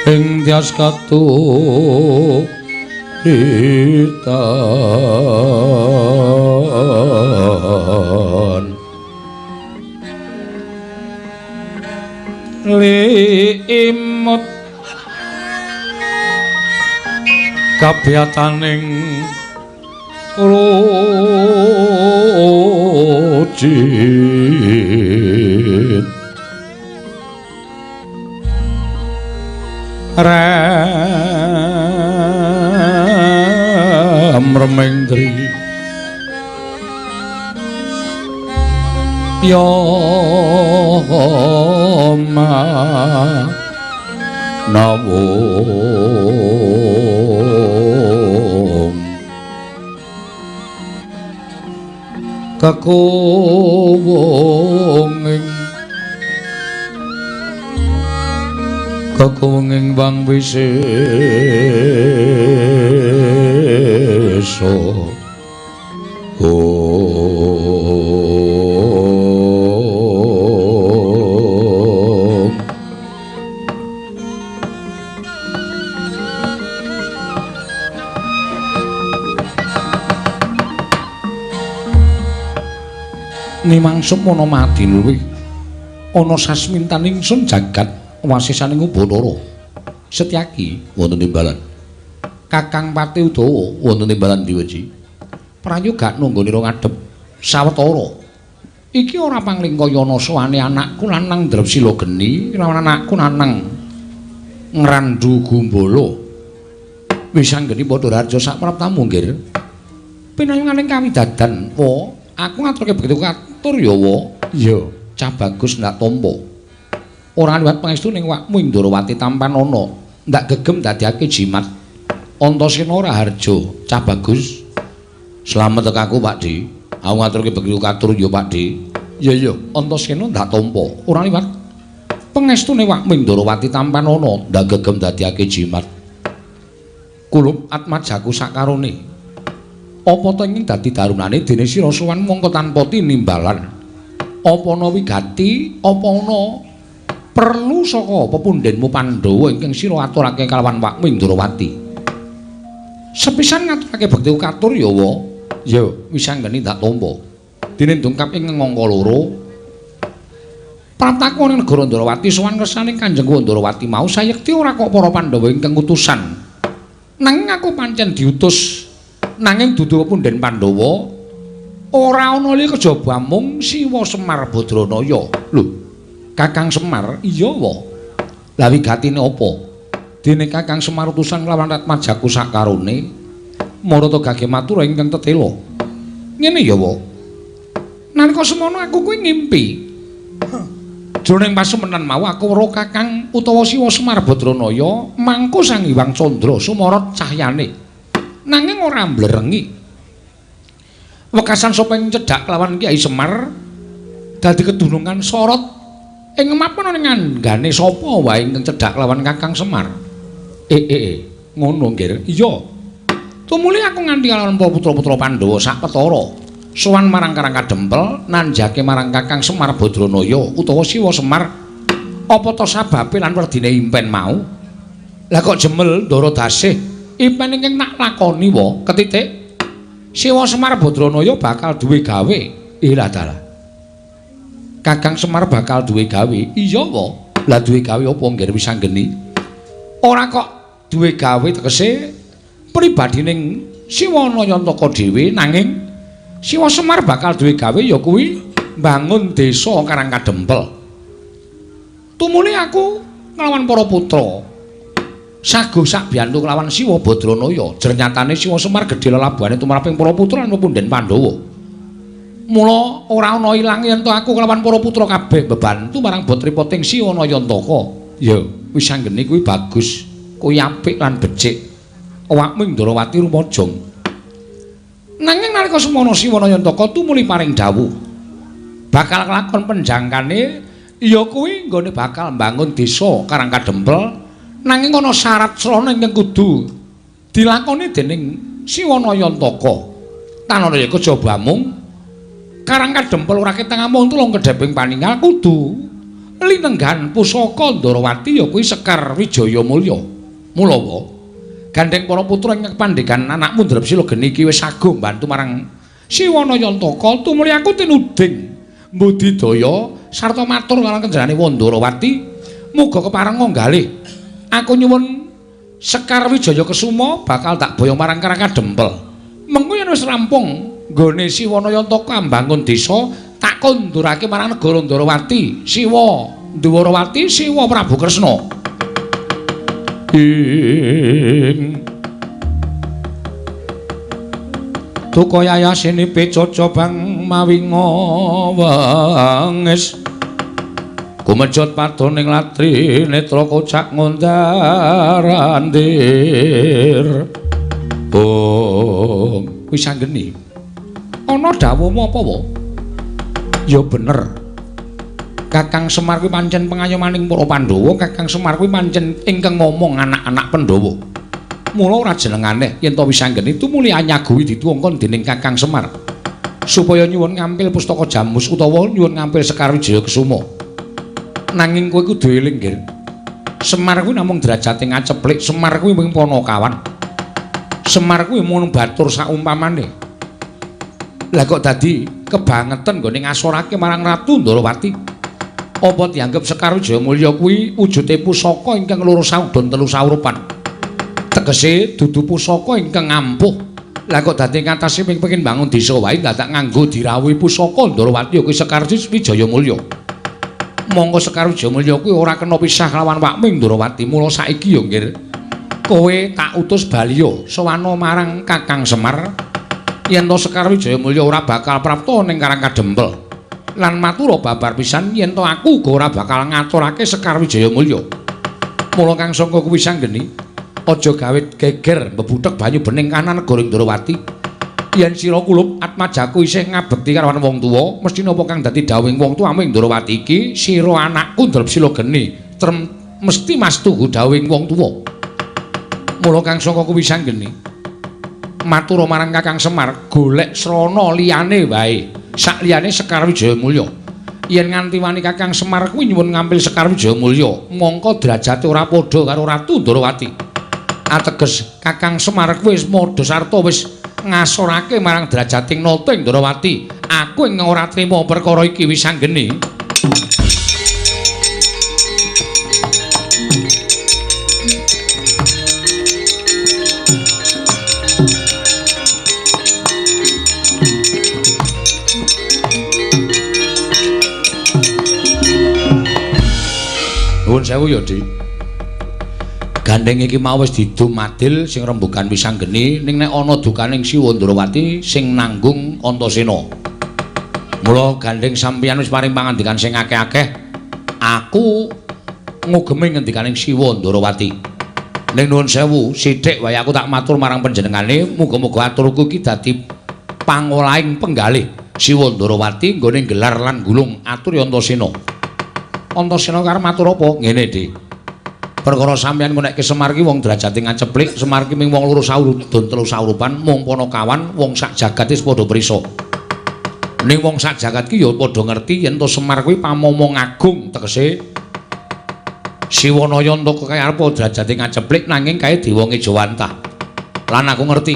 ing tyas katuritan limut kabiyataning rujit rem remendri yo ma nawung kekuwunging kekuwunging bang wisesa om. Nimang semono madinluwih ana sasmintan ingsun jagat wasisaning Ubanara. Setyaki wonten timbalan. Kakang Pati Udawa wonten timbalan Diweji. Prayoga nunggonira ngadhep sawetara. Iki ora panglingkayana sowane anakku lanang Drepsila geni, lawan anakku lanang Ngrandu Gumbala. Wis anggeni padha raja sapraptamu nggir. Pinayunganing kawidadan, wa aku ngaturke begitu katur ya wa. Iya, cah bagus ndak tampa. Ora liwat pangestu ning wakmu Indrawati tampanana, ndak gegem dadiake jimat. Antasena Raharja, cah bagus. Slamet tekaku, Pak Di. Aku ngaturke begitu katur ya, Pak Di. Iya iya, Antasena ndak tampa. Ora liwat pangestu ning wakmu Indrawati tampanana, ndak gegem dadiake jimat. Kulup atmajaku sakarone. Apa ta ing dadi darunane dene sira sowan mongko tanpa tinimbalan. Apa ana wigati, apa ana perlu saka pepundhenmu Pandhawa ingkang sira aturake kalawan wakmu Indrawati. Sepisan ngaturake bekti katur ya wa. Ya, wis anggeni ndak tampa. Dene dongkap ing angka loro. Prataku ning negara Ndrawati sowan kersane Kanjeng Ndrawati mau sayekti ora kok para Pandhawa ingkang utusan. Nanging aku pancen diutus nanging dudu pepundhen Pandhawa ora ana liya kejaba mung Siwa Semar Badranaya. Lho, Kakang Semar? Iya wa. Lah wigatine apa? Dene Kakang Semar utusan lawan Ratmajaku sakarone marata gage matura ingkang tetela. Ngene ya wa. Nalika semono aku kuwi ngimpi. Jroning pasumenan mau aku weruh Kakang utawa Siwa Semar Badranaya mangku Sang Hyang Candra sumorot cahyane. Nanging ora mblerengi. Wekasan sapa ing cedhak kelawan Kyai Semar dadi kedunungan sorot ing mapan ning anggane sapa wae ingkang cedhak kelawan Kakang Semar. Ngono nggir. Iya. Tumuli aku nganti kalawan para putra-putra Pandhawa sak petara sowan marang Karang Kadempel nanjake marang Kakang Semar Badranaya utawa Siwa Semar. Apa ta sababe lan werdine impen mau? Lah kok jemel Ndara Dasih impen ingkang tak lakoni wa ketitik Siwa Semar Badranaya bakal duwe gawe. Ilah dalah. Kakang Semar bakal duwe gawe. Iya wa. Lah duwe gawe apa nggir wis anggeni? Ora kok duwe gawe tegese pribadining Siwa Nayantaka dhewe, nanging Siwa Semar bakal duwe gawe ya kuwi mbangun desa Karang Kadempel. Tumuli aku nglawan para putra. Sago sak biyantu kelawan Siwa Badranaya. Jernyatane Siwa Semar gedhe lelabuhane tumraping para putra lan pepundhen Pandhawa. Mula ora ana ilang yen to aku kelawan para putra kabeh bebantu marang botripoting Siwanayantaka. Ya, wis anggene kuwi bagus, kuwi apik lan becik. Awakmu Ndrawati rumajang. Nanging nalika semono Siwanayantaka tumuli paring dawuh bakal kelakon penjangkane ya kuwi nggone bakal mbangun desa Karang Kadempel, nanging ana syarat srana ingkang kudu dilakoni dening Siwanayantaka. Tanana ya kejaba mung Karang Kadempel ora ketang amung tulung kedheping paningal kudu linenggan pusaka Ndrawati ya kuwi Sekar Wijaya Mulya. Mulawa gandheng para putra ing pandhegan anakmu Drepsila geni iki wis sago mbantu marang Siwanayantaka tumuli aku tinuding mbudidaya sarta matur marang kenjarane Wandrawati muga kepareng nggalih aku nyuwun Sekar Wijaya Kesuma bakal tak boyong marang Karang Kadempel. Mengko yen wis rampung nggone Siwanayantaka mbangun desa tak kondurake marang negara Ndrawati, Siwa Ndwarawati, Siwa Prabu Kresna. Ing Tuka yayasine pecoco bang mawi ngawengis kumejot padoning latri netra kocak ngondarandir. Oh, wis anggeni. Ana dawuhmu apa wae? Ya bener. Kakang Semar kuwi pancen pengayomaning para Pandhawa, Kakang Semar kuwi pancen ingkang ngomong anak-anak Pandhawa. Mula ora jeneng aneh yen to wis anggene tumuli anyaguhi dituwongkon dening Kakang Semar supaya nyuwun ngampil pustaka Jamus utawa nyuwun ngampil Sekar Wijaya Kesuma. Nanging kowe kudu eling, Nggir. Semar kuwi namung derajate ngaceplik, Semar kuwi mung panakawan. Semar kuwi mung batur saumpamane. Lah kok dadi kebangetan nggone ngasorake marang Ratu Ndrawati? Apa dianggep Sekar Wijaya Mulya kuwi wujude pusaka ingkang loro saudon telu saurupan? Tegese dudu pusaka ingkang ampuh. Lah kok dadi ngatasi pengin bangun desa wae dadak nganggo dirawuhi pusaka Ndrawati kuwi Sekar Wijaya Mulya. Mongko Sekar Wijaya Mulya kuwi ora kena pisah lawan Wakming Ndrawati. Mula saiki ya, Nggir, kowe tak utus baliya sowana marang Kakang Semar yen to Sekar Wijaya Mulya ora bakal prapta ning Karang Kadempel. Lan matura babar pisan yen to aku uga ora bakal ngaturake Sekar Wijaya Mulya. Mula kang sangka kuwi sanggeni aja gawe geger mbebuthek banyu bening kanan negara Ndrawati. Yen sira kulup atmajaku isih ngabekti karo wong tuwa, mesti napa kang dadi dawuhing wong tuwa ing Ndrawati iki sira anakku Drepsila geni trem mesti mastuhu dawuhing wong tuwa. Mula kang sangka kuwi sanggeni matura marang Kakang Semar golek srana liyane wae. Sak liyane Sekar Wijaya Mulya. Yen nganti wani Kakang Semar kuwi nyuwun ngampil Sekar Wijaya Mulya, mongko derajate ora padha karo Ratu Ndrawati. Ateges Kakang Semar kuwi wis madha sarta wis ngasorake marang derajating nata ing Ndrawati. Aku ing ora trima perkara iki wis anggene. Nuwun sewu ya, Dik. Gandeng iki mau wis didum adil sing rembugan wis anggene ning nek ana dukaning Siwa Ndrawati sing nanggung Antasena. Mula gandeng sampeyan wis paring pangandikan sing akeh-akeh, aku ngugemi ngendikaning Siwa Ndrawati. Ning nuwun sewu, sithik wae aku tak matur marang panjenengane, muga-muga aturku iki dadi pangolahing penggalih Siwa Ndrawati nggone gelar lan gulung atur Antasena. Antasena karep matur apa? Ngene, Dik. Perkara sampeyan ngonekke Semar ki wong derajate ngaceplik, Semar ki ming wong loro saurudun telu saurupan, mung panakawan, wong sak jagat wis padha prisa. Ning wong sak jagat ki ya padha ngerti yen to Semar kuwi pamomong agung, tegese Siwanaya entuk kaya arep derajate ngaceplik nanging kae dewa ngejawantah. Lan aku ngerti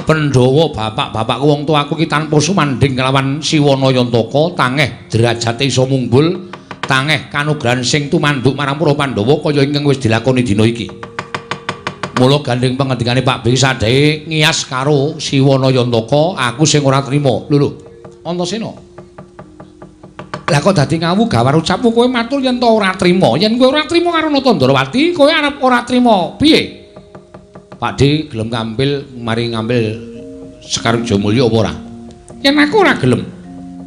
Pandhawa bapak-bapakku wong tuaku ki tanpa sumandhing kelawan Siwanayantaka tangeh derajate iso munggul, tangeh kanugrahan sing tumanduk marang para Pandhawa kaya ingkang wis dilakoni dina iki. Mula gandeng pangendikane Pak B sadhae ngiyas karo Siwanayantaka, aku sing ora trima. Lho lho, Antasena. Lah kok dadi ngawu gawar ucapmu kowe matur yen to ora trima. Yen kowe ora trima karo Nata Ndorowati, kowe arep ora trima piye? Pakde gelem ngambil mari ngambil Sekar Wijayamulya apa ora? Yen aku ora gelem.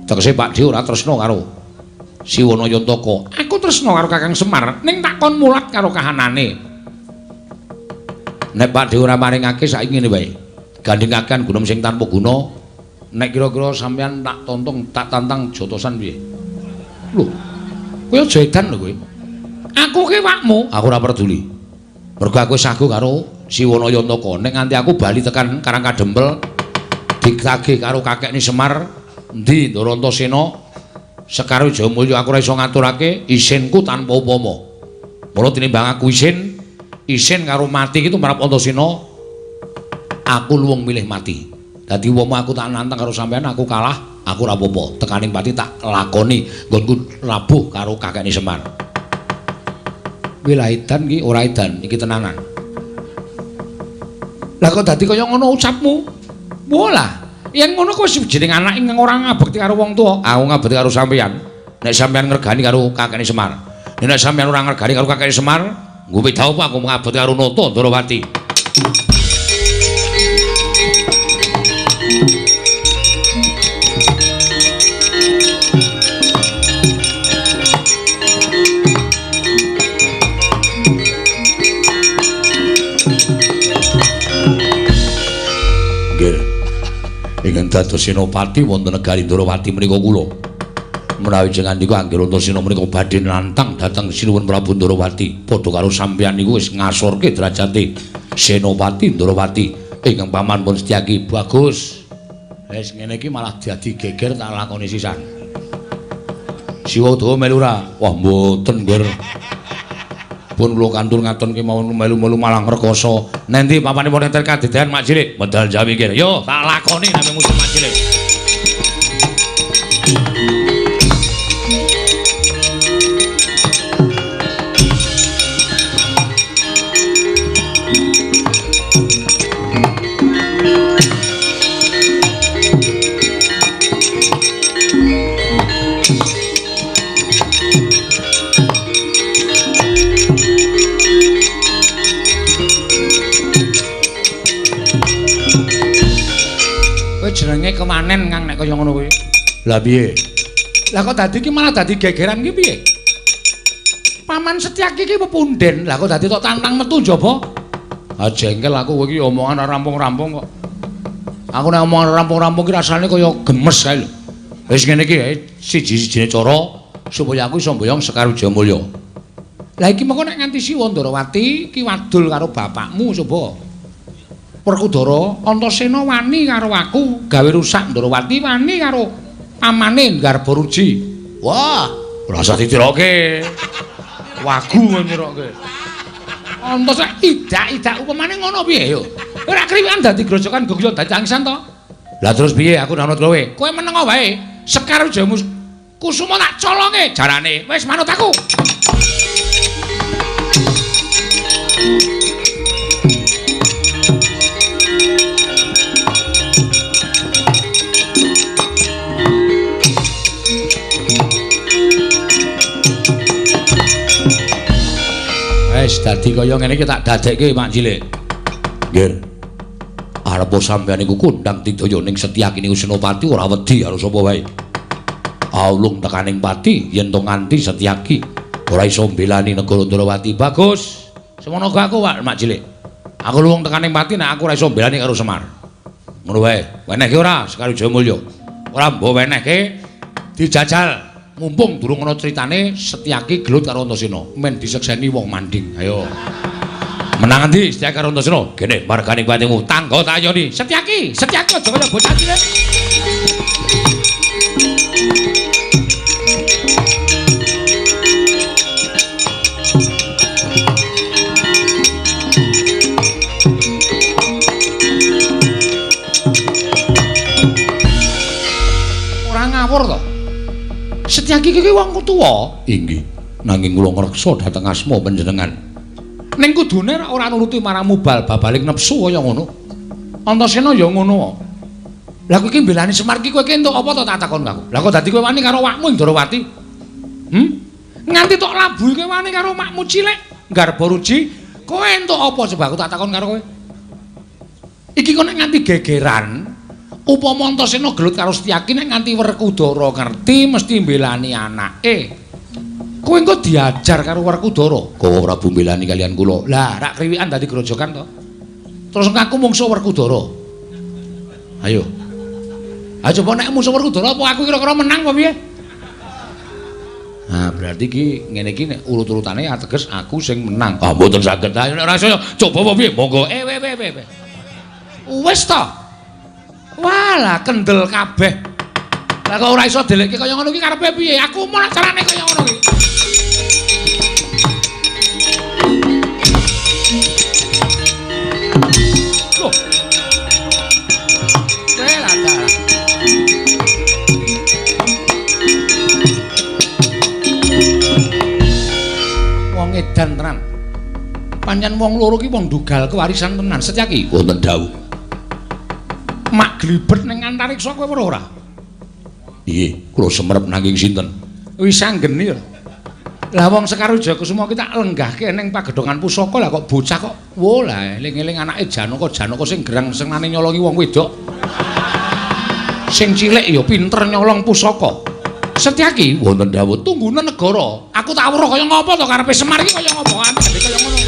Tegese Pakde ora tresna karo Siwana Yantaka. Aku tresna karo Kakang Semar, ning tak kon mulat karo kahanane. Nek Pakde ora maringake saiki ngene wae. Gandhengaken gunung sing tanpa guna. Nek kira-kira sampeyan tak tontong, tak tantang jotosan piye? Lho, kowe aja edan lho kowe. Aku ki wakmu, aku ora peduli. Mergo aku sagu karo Siwana Yantaka. Nek nganti aku bali tekan Karang Kadempel ditagih karo kakekne Semar, endi Ndara Antasena, Sekar Wijayamulya aku ora iso ngaturake isinku tanpa upama. Mula tinimbang aku isin, isin karo mati iki tumrap Antasena, aku luwung milih mati. Dadi umpama aku tak nantang karo sampean aku kalah, aku ora apa-apa. Tekaning pati tak lakoni nggonku labuh karo kakekne Semar. Kuwi lah edan iki ora edan, iki tenanan. Lah kok dadi kaya ngono ucapmu? Walah, yen ngono kok wis jeneng anak ingkang ora ngabekti karo wong tuwa, aku ngabekti karo sampean. Nek sampean ngregani karo kakekne Semar. Nek sampean ora ngregani karo kakekne Semar, nggo beda apa aku ngabekti karo Nata Ndorowati. Ingkang dados senopati wonten negari Ndorowati menika kula. Menawi jenengan niku anggere Antasena menika badhe nantang dhateng Sinuwun Prabu Ndorowati, padha karo sampeyan niku wis ngasorke derajate Senopati Ndorowati ingkang paman pun Setyaki. Bagus. Wis ngene iki malah dadi geger tak lakoni sisan. Siwa Udawa melu ora? Wah mboten, Ngger. Pun kula kantur ngaton kemawon melu-melu malah ngrekoso. Nendi papanipun enten kadedean Mak Cilik? Medal Jawi kene. Yo, tak lakoni nang musuh Mak Cilik. Jenenge kemanen Kang nek kaya ngono kuwi. Lah piye? Lah kok dadi iki malah dadi gegeran iki piye? Paman Setyaki iki pepunden. Lah kok dadi tok tantang metu njaba? Ah jengkel aku kowe iki omongan rampung-rampung kok. Aku nek omongan rampung-rampung iki rasane kaya gemes kae lho. Wis ngene iki siji-sijine cara supaya aku iso mboyong Sekar Wijayamulya. Lah iki mengko nek nganti Siwa Ndorowati iki wadul karo bapakmu coba. Werkudara Antasena wani karo aku gawe rusak Ndorowati wani karo pamane Garbaruji. Wah, ora usah ditiroke. Wagu nyiroke. Antasena idak-idak upamane ngono piye yo? Ora kriwikan dadi grojokan gogyo dadi tangisan to. Lah terus piye aku manut kowe? Kowe meneng wae. Sekar Wijaya Kusuma tak colonge jarane. Wis manut aku. Wis dadi kaya ngene iki tak dadekke Mak Cilik. Nggih. Arep sampeyan iku kondang didaya ning Setyaki niku Senopati ora wedi karo sapa wae. Aulung tekaning pati yen to nganti Setyaki ora iso mbelani negara Ndorowati. Bagus. Semono aku Pak Mak Cilik. Aku luwung tekaning pati nek aku ora iso mbelani karo Semar. Ngono wae. Wenehke ora Sekar Wijayamulya? Ora mbok wenehke dijajal. Mumpung durung ana critane Setyaki gelut karo Antasena, men disekseni wong manding. Ayo. Menang endi Setyaki karo Antasena? Gene margane patimu tangga tayoni. Setyaki, Setyaki aja kaya bocah cilik. Ora ngawur to. Setyaki iki wong tuwa. Inggih. Nanging kula ngreksa dhateng asma panjenengan. Ning kudune ora nuruti marang mubal babaling nepsu kaya ngono. Antasena ya ngono. Lah kowe iki mbelani Semar ki kowe iki entuk apa to tak takon aku. Lah kok dadi kowe wani karo awakmu Ndorowati? Hmm? Nganti tok labuhi kowe wani karo makmu cilik Garba Ruji, kowe entuk apa coba aku tak takon karo kowe. Iki kok nek nganti gegeran, upama Antasena gelut karo Setyaki nek nganti Werkudara ngerti mesti mbelani anake. Kowe engko diajar karo Werkudara. Kowe Prabu mbelani kalian kula. Lah rak kriwikan dadi grojogan to. Terus ngaku mungsuh Werkudara. Ayo. Ha coba nek musuh Werkudara apa aku kira-kira menang apa piye? Nah, berarti iki ngene iki nek urut-urutane ateges aku sing menang. Ah mboten saged. Ayo nek ora iso coba apa piye? Monggo. We. Wis to. Walah kendel kabeh. Lah kok ora iso delekke kaya ngono iki karepe piye? Aku mau carane kaya ngono iki. Loh. Welah dalah. Wong edan tenan. Pancen wong loro ki wong dugal kewarisan tenan. Setyaki wonten dawuh. Mak glibet ning antariksa kowe weruh ora? Nggih, kula semerep nanging sinten? Wis anggeni lho. Lah wong Sekar Wijayakusuma ki tak lenggahke ning pagedhongan pusaka lah kok bocah kok wo lah eling-eling anake Janaka, Janaka sing gerang senengane nyolongi wong wedok. Sing cilik ya pinter nyolong pusaka. Setyaki wonten dawuh tunggune negara. Aku tak weruh kaya ngopo to karepe Semar iki kaya ngopo ane kaya ngono.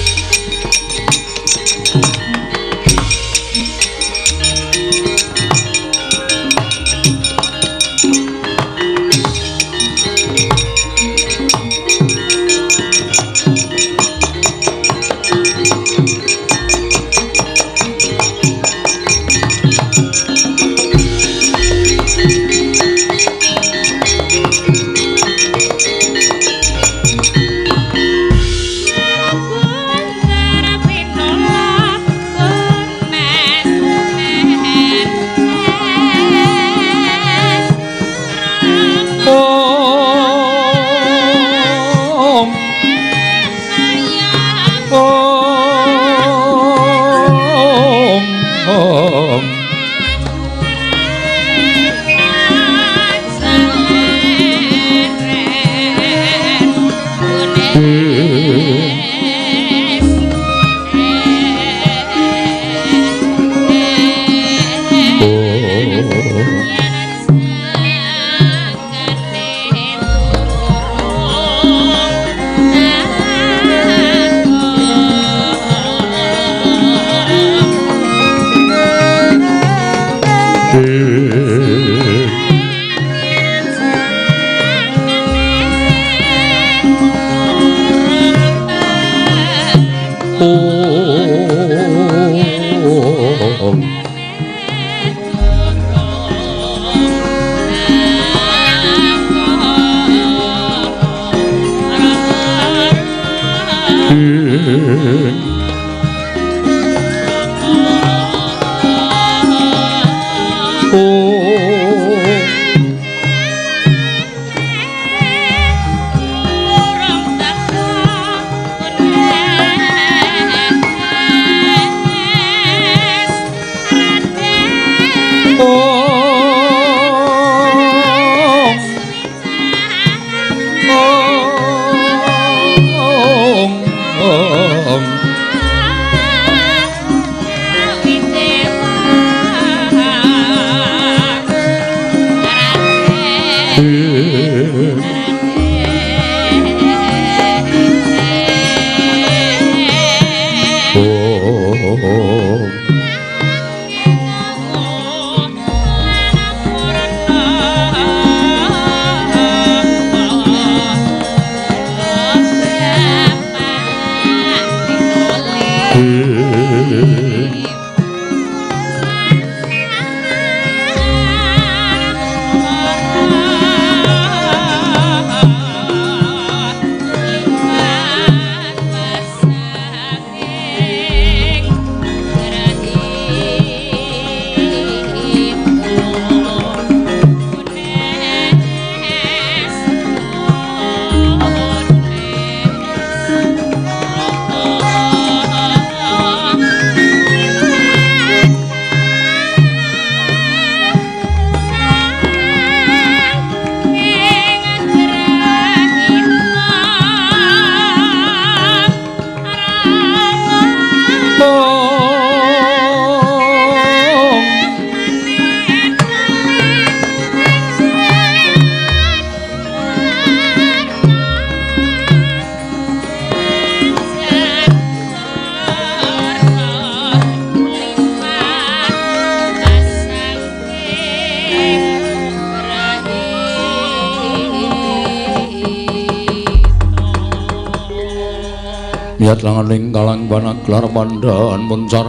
Niat langaning kalang panaglar pandhan muncar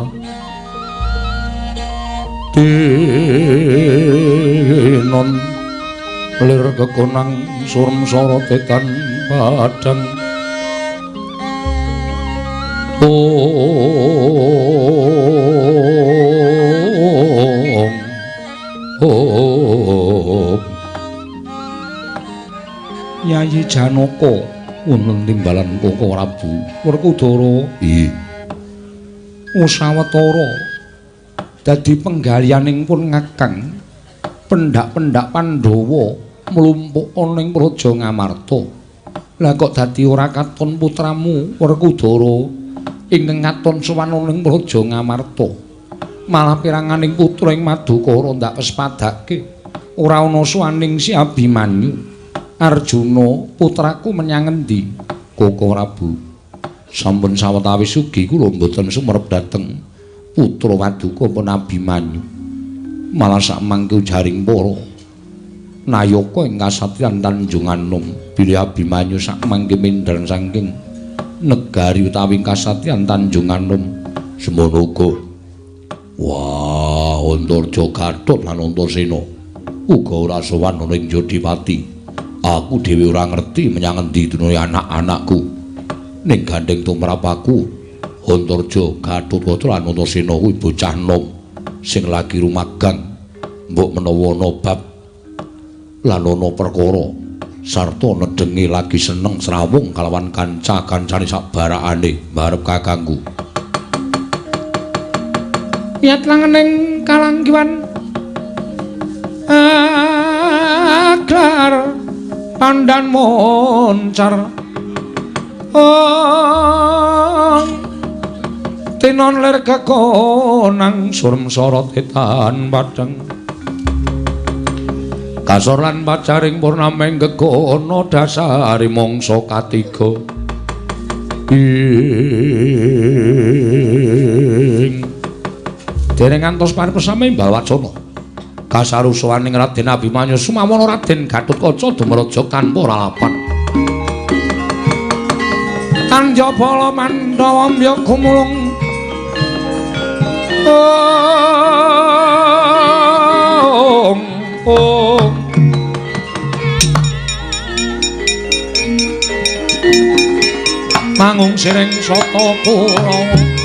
tinon lir kekonang surem sorotetan padang. Om Om Yayi Janaka wonten timbalan Koko Prabu Werkudara. Nggih. Usawatara dadi penggalianing pun ngakang pendak-pendak Pandhawa mlumpuk ana ing Praja Ngamarta. Lah kok dadi ora katon putramu Werkudara ingkang katon sowan ana ing Praja Ngamarta. Malah piranganing putra ing Madukara ndak pespadake ora ana sowaning si Abimanyu. Arjuna putraku menyang endi? Koko Prabu, sampun sawetawis ugi kula mboten sumerep dhateng putra Waduka pun Abimanyu. Malah sakmangke ujaring para nayaka ing kasatriyan Tanjung Anom bilih Abimanyu sakmangke mindhar saking negari utawi kasatriyan Tanjung Anom. Semono uga. Wah, Antarja Gatot lan Antasena uga ora sowan ana ing Jodipati. Aku dhewe ora ngerti menyang endi dunune anak-anakku. Ning gandeng tumrap aku, Antarja Gatot lan Antasena kuwi bocah nom sing lagi rumagang, mbok menawa ana bab lan ana perkara sarta nedhengi lagi seneng srawung kalawan kanca-kancane sak barakane mbarep kakangku. Niat langening kalanggiwan aglar pandan moncar. Ong tinon lir kekonang surem sorot etan padang kasor lan pacaring purnameng gegono dasari mangsa katiga. Ing dereng ngantos paripesame imbal wacana kasarusuaning Raden Abimanyu sumawana Raden Gatotkaca dumraja tanpa lalapan. Tanja bala Pandhawa mbya gumulung ong ong mangung siring sata Kurawa.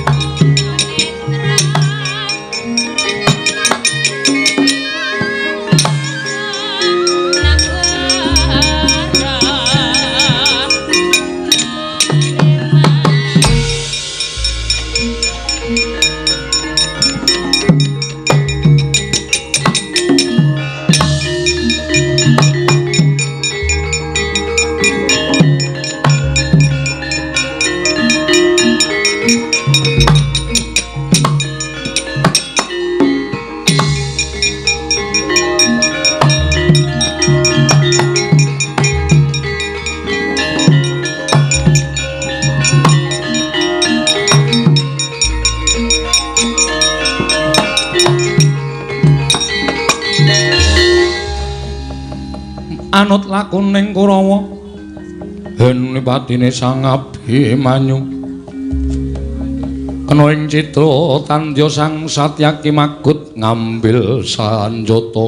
Anut lakuning Kurawa hen patine Sang Abimanyu kena ing citra tandya Sang Satyaki magut ngambil sanjata.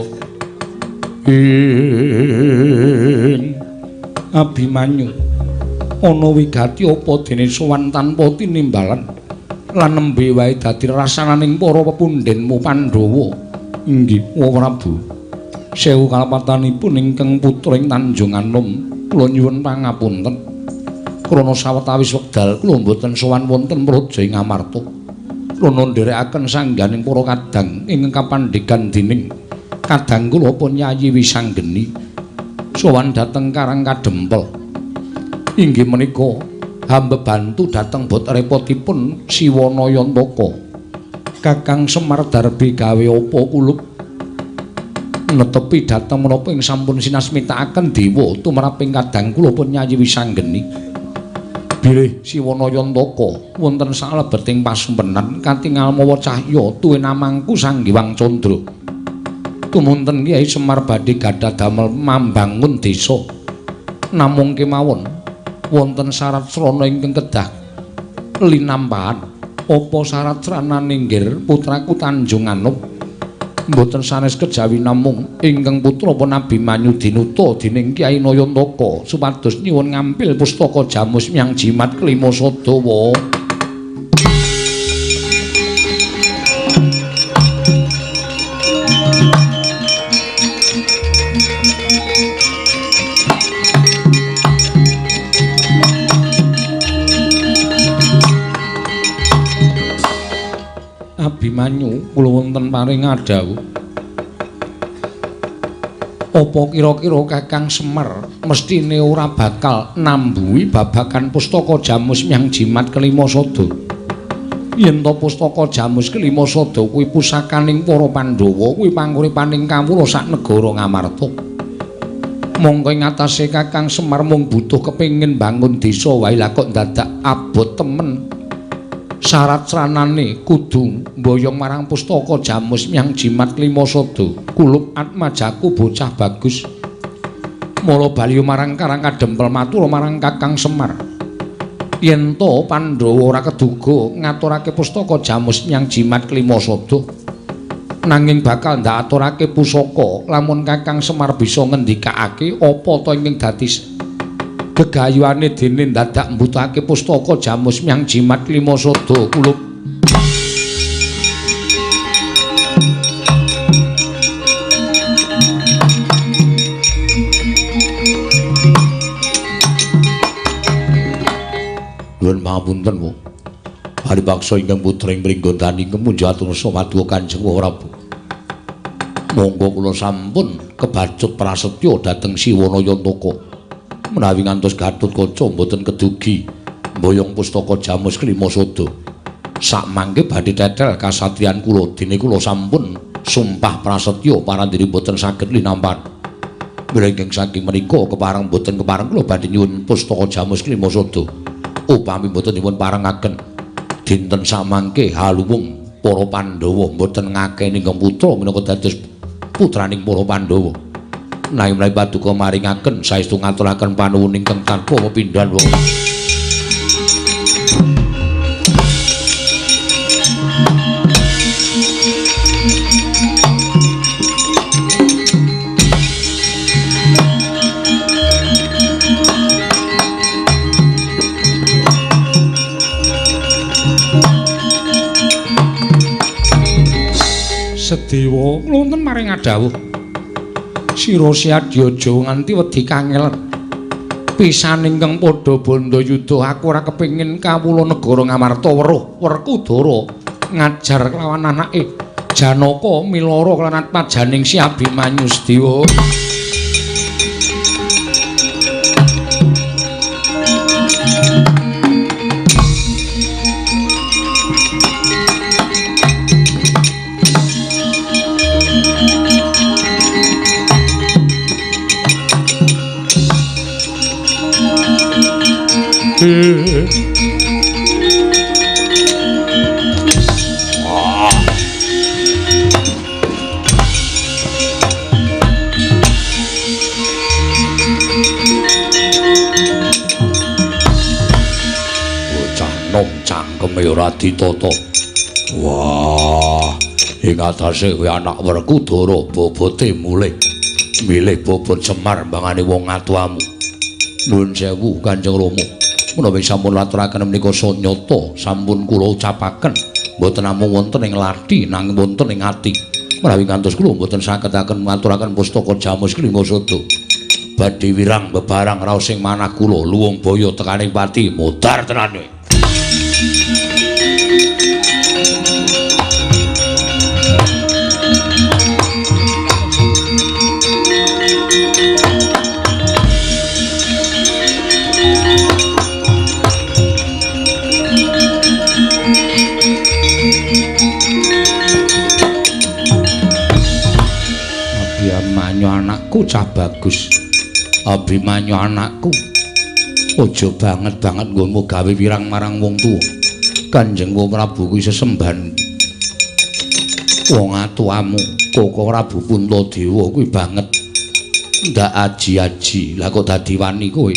Ing Abimanyu ana wigati apa dene sowan tanpa tinimbalan lan nembe wae dadi rasananing para pepundhenmu Pandhawa. Inggih Prabu. Sewu kalepatanipun ingkang putra ing Tanjung Anom kula nyuwun pangapunten krana sawetawis wekdal kula mboten sowan wonten praja ing Amarta krana nderekaken sangganing para kadang ingkang kapandhegan dening kadang kula pun Yayi Wisanggeni sowan dhateng Karang Kadempel. Inggih menika hamba bantu dhateng bot repotipun Siwana Yantaka. Kakang Semar Darbi gawe apa kulup netepi dhateng menapa ing sampun sinasmitakaken dewa tumraping kadang kula pun Yayi Wisanggeni. Bilih Siwana Yantaka wonten salebeting pasumpenan katingal mawa cahya tuwin amangku Sang Hyang Candra. Tumunten Kyai Semar badhe gadah damel mambangun desa. Namung kemawon wonten syarat srana ingkang kedah Linampahan. Apa syarat sranane nggir putraku Tanjung Anom? Mboten sanes kejawi namung ingkang putra pun Abimanyu dinuta dening Kyai Nayantaka supados nyuwun ngampil pustaka Jamus Myang Jimat Kelima Sadawa. Abimanyu kula wonten paring adhawuh. Apa kira-kira Kakang Semar mestine ora bakal nambuhi babagan pustaka Jamus Myang Jimat Kelima Sada? Yen to pustaka Jamus Kelima Sada kuwi pusakaning para Pandhawa, kuwi panguripaning kawula sak negara Ngamarta. Mongko ing atase Kakang Semar mung butuh kepengin bangun desa wae, lah kok dadak abot temen. Syarat sranane kudu mboyong marang pustaka Jamus Myang Jimat Kelima Sada. Kulup atmajaku bocah bagus. Mula bali marang Karang Kadempel matur marang Kakang Semar. Yen to Pandhawa ora keduga ngaturake pustaka Jamus Myang Jimat Kelima Sada, nanging bakal ndaturake pusaka lamun Kakang Semar bisa ngendikake apa to ingkang dadi gegayuhane dene dadak mbutuhake pustaka Jamus Myang Jimat Kelima Sada. Kulup. Nuwun pangapunten, Bu. Paribaksa ingkang putra ing Pringgondani kemunjatur samadya Kanjeng Prabu. Monggo kula sampun kebacut prasetya dhateng Siwana Yantaka. Menawi ngantos Gatotkaca mboten kedugi mboyong pustaka Jamus Kelima Sada. Sakmangke badhe tetel kasatriyan kula dene kula sampun sumpah prasetya parandiri mboten saged linampan. Mlengking saking menika kepareng mboten kepareng kula badhe nyuwun pustaka Jamus Kelima Sada. Upami mboten dipun parengaken dinten samangke haluwung para Pandhawa mboten ngakeni ingkang putra minangka dados putraning para Pandhawa. Nanging menawi paduka maringaken saestu ngaturaken panuwun ingkang tanpa pepindhan wong. Sedewa kula wonten maring adhawuh. Sira Siadya aja nganti wedi kangel. Pisan ingkang padha bandayuda aku ora kepengin kawula negara Ngamarta weruh Werkudara ngajar kelawan anake Janaka milara kelawan atmajaning Si Abimanyu Sedewa. Bocah nom cangkeme ora ditata. Wah, ing atase kowe anak Werkudara bobote mulih. Milih bobot Semar mbangane wong atuamu. Nuwun sewu Kanjeng Rama. Menawi sampun laturaken menika sanyata sampun kula ucapaken mboten namung wonten ing lathi nanging wonten ing ati. Menawi ngantos kula mboten saged-aken ngaturaken pustaka Jamus Kelima Sada. Badhe wirang bebarang raos ing manah kula luwung baya tekaning pati modar tenane. Abimanyu anakku cah bagus. Abimanyu anakku, aja banget-banget nggonmu gawe wirang marang wong tuwa. Kanjeng Prabu kuwi sesembahan wong atuamu, Koko Prabu Puntadewa kuwi banget ndak aji-aji. Lah kok dadi wani kowe?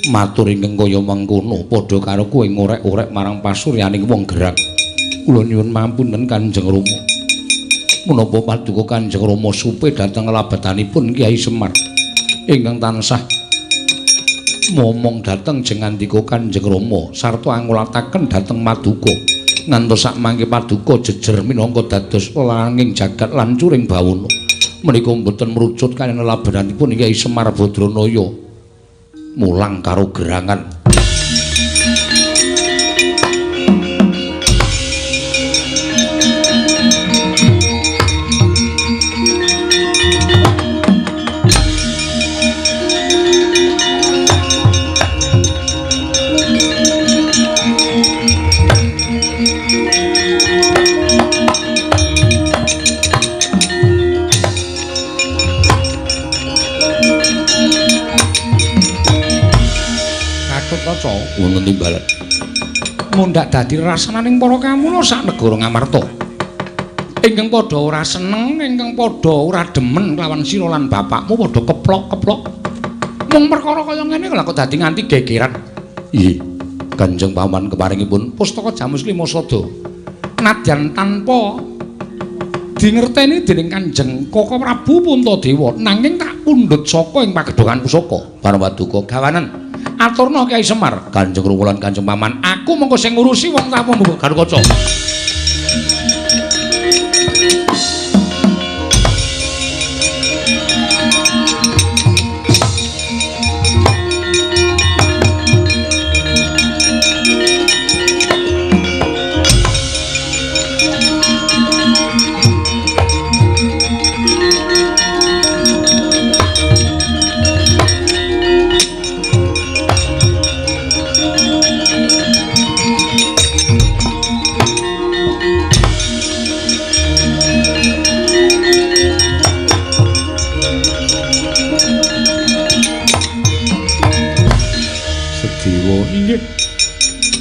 Matur ingkang kaya mengkono padha karo kowe ngorek-orek marang pasuryaning wong gerang. Kula nyuwun mampunten Kanjeng Rama. Menapa paduka Kanjeng Rama supe dhateng labetanipun Kyai Semar ingkang tansah momong dhateng jengandika Kanjeng Rama sarta angulataken dhateng maduka ngantos sakmangke paduka jejer minangka dados langing jagat lan curing bawana. Menika mboten mrucut kaliyan labetanipun Kyai Semar Badranaya mulang karo gerangan. Wonten timbalan mundhak dadi rasananing para kamula sak negara Ngamarta ingkang padha ora seneng, ingkang padha ora demen kelawan sira lan bapakmu padha keplok-keplok mung perkara kaya ngene lha kok dadi nganti gegeran. Nggih Kanjeng Paman keparingipun pustaka Jamus Lima Sada nadyan tanpa dingerteni dening Kanjeng Koko Prabu Puntadewa nanging tak pundhut saka ing pagedhongan pusaka. Paramaduka gawanen aturna Kyai Semar, Kanjeng Rama lan Kanjeng Paman, aku mengko sing ngurusi wong tamu Garukaca.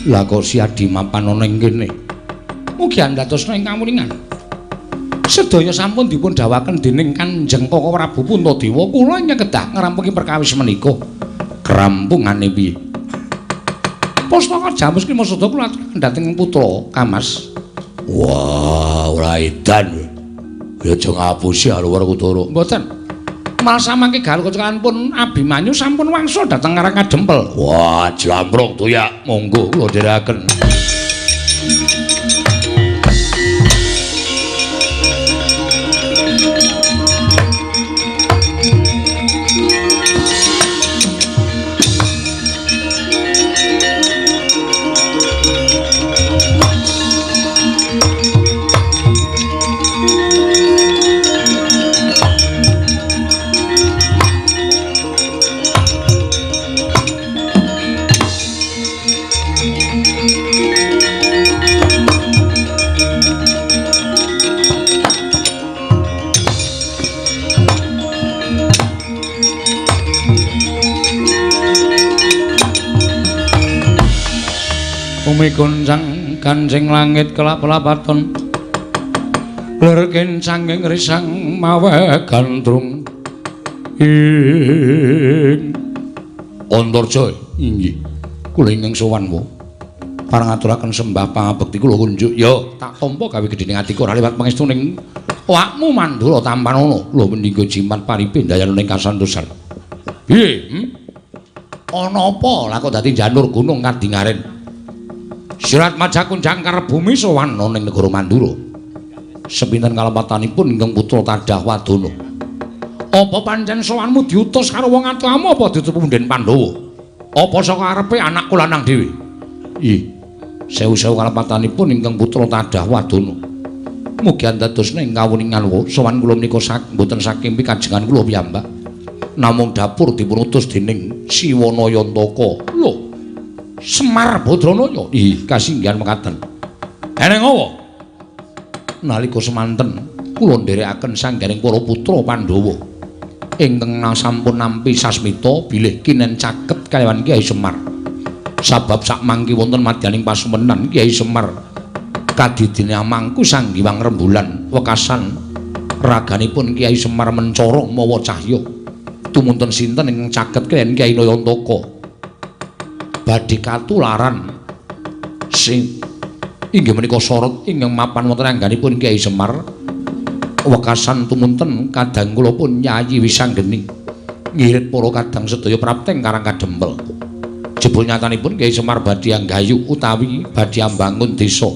Lah kok si Adi mapan ana ing kene. Mugi andhatosna ing kamuningan. Sedaya sampun dipun dawaken dening Kanjeng Koko Prabu Puntadewa, kula nyekedah ngrampungi perkawis menika. Krampungane piye? Pustaka Jamus Lima Sada kula aturaken dhateng putra Kamas.
Wah, ora edan. Ya aja ngapusi Haluwar Kutara.
Mboten. Mal samangke Garukaca pun Abimanyu sampun wangsul dhateng Karang Kadempel.
Wah, jlampruk tuyak,
monggo kula dherekaken. Bumi goncang kancing langit kelap-lapaton ler kencanging risang mawe gandrung ing
Antarja. Inggih kula ingkang sowan wa
parang aturaken sembah pangabekti kula kunjuk. Ya tak tampa gawe gedhening atiku ora liwat pangestuning awakmu Mandura tampanana kula mendinggo jimat paripe ndayana ing kasantosan. Piye? Ana apa lah kok dadi janur gunung kadingaren? Surat Majakun jangkar bumi sowan ana ing negara Mandura. Sepinten kalepatanipun ingkang putra Tadah Wadana. Apa pancen sowanmu diutus karo wong atuamu apa ditutup punden Pandhawa? Apa saka arepe anakku lanang dhewe? Ih, sewu-sewu kalepatanipun ingkang putra Tadah Wadana. Mugi andadosna ing kawuningan sowan kula menika mboten saking pikajengan kula piyambak. Namung dapur dipunutus dening Siwana Yantaka. Lho, Semar Badranaya. Ih, kasinggihan mekaten. Eneng apa? Nalika semanten kula nderekaken sanggaring para putra Pandhawa ingkang sampun nampi sasmita bilih kinen caket kalawan Kyai Semar. Sabab sakmangke wonten madyaning pasumenan Kyai Semar kadidine amangku Sang Hyang Rembulan wekasan raganipun Kyai Semar mencorong mawa cahya. Tumunten sinten ingkang caket kaliyan Kyai Nayantaka. Badhe katularan sing inggih menika sorot ingkang mapan wonten angganipun Kyai Semar. Wekasan tumunten kadang kula pun Yayi Wisanggeni ngirit para kadang sedaya prapteng Karang Kadempel. Jebul nyatanipun Kyai Semar badhe anggayu utawi badhe ambangun desa.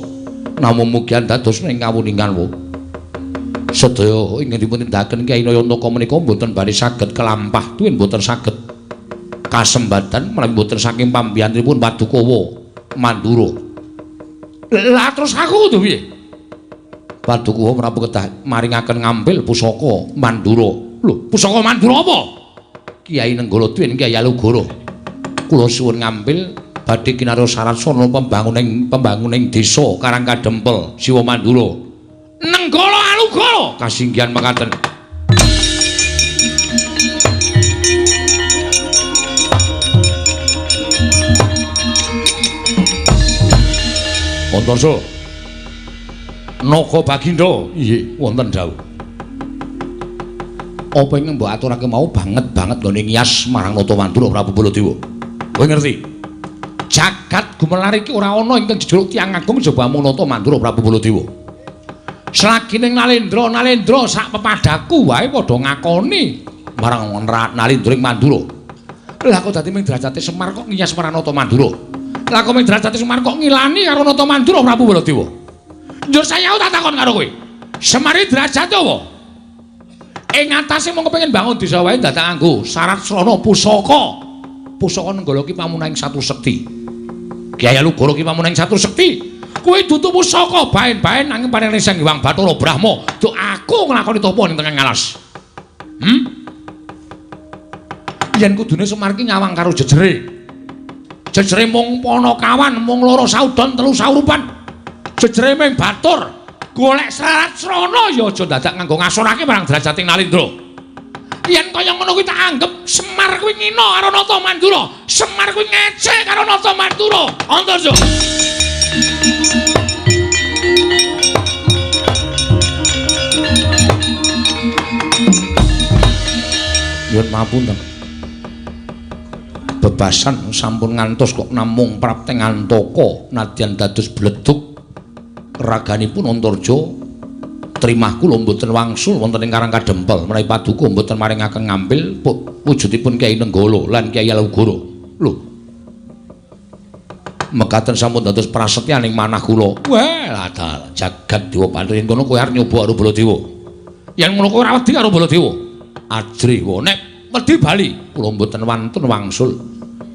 Namung mugi dados ing kawuningan wo. Sedaya ingkang dipun tindakaken Kyai Nayantaka menika mboten badhe saged kelampah tuwin mboten saged kasembatan menawi mboten saking pambiyantunipun Padukawa Mandura. Lah terus aku kudu piye? Padukawa Prabu kedah maringaken ngambil pusaka Mandura. Lho, pusaka Mandura apa? Kyai Nenggala tuwin Kyai Alugoro. Kula suwun ngambil badhe kinarya syarat sarana pembanguning desa Karang Kadempel, Siwa Mandura. Nenggala Alugoro kasinggihan mekaten. Antarja Naga Bagindo, inggih wonten dawuh. Apa ingkang mbok aturake mau banget banget nggone ngiyas marang Nata Mandura Prabu Baladewa. Kowe ngerti? Jagat gumelar iki ora ana ingkang jejuluk tiyang agung jaba mung Nata Mandura Prabu Baladewa. Selagi ning Nalendra, Nalendra sak pepadaku wae padha ngakoni marang Nalendra ing Mandura. Lah kok dadi ming derajate Semar kok ngiyas marang Nata Mandura? Lah kok ming derajate Semar kok ngilani karo Nata Mandura Prabu Baladewa? Njur saya tak takon karo kowe. Semar iki derajate apa? Ing atase mung kepengin bangun desa wae dadak nganggo syarat srana pusaka. Pusaka Nenggala ki pamunahing satu sekti. Kyai Alugoro ki pamunahing satu sekti. Kuwi dudu pusaka baen-baen nanging paring Sang Hyang Bathara Brahma. Duk aku nglakoni tapa ning tengah alas. Yen kudune Semar ki nyawang karo jejere. Jejere mung panakawan, mung loro saudon telu saurupan. Jejere ming batur. Golek syarat srana ya aja dadak nganggo ngasorake marang derajate Nalendra. Yen kaya ngono kuwi tak anggep Semar kuwi ngina karo Nata Mandura. Semar kuwi ngece karo Nata Mandura. Antarja. Nyuwun pamunten. Bebasan sampun ngantos kok namung prapteng antaka nadyan dados bledug raganipun Antarja trimah kula mboten wangsul wonten ing Karang Kadempel menawi paduka mboten maringaken ngambil wujudipun Kyai Nenggala lan Kyai Alugoro. Lho, mekaten sampun dados prasetyaning manah kula. Wah, lah jagat dewa Bathara yen kono kowe arep nyoba karo Baladewa. Yen ngono kowe ora wedi karo Baladewa. Ajrih wae nek wedi bali kula mboten wantun wangsul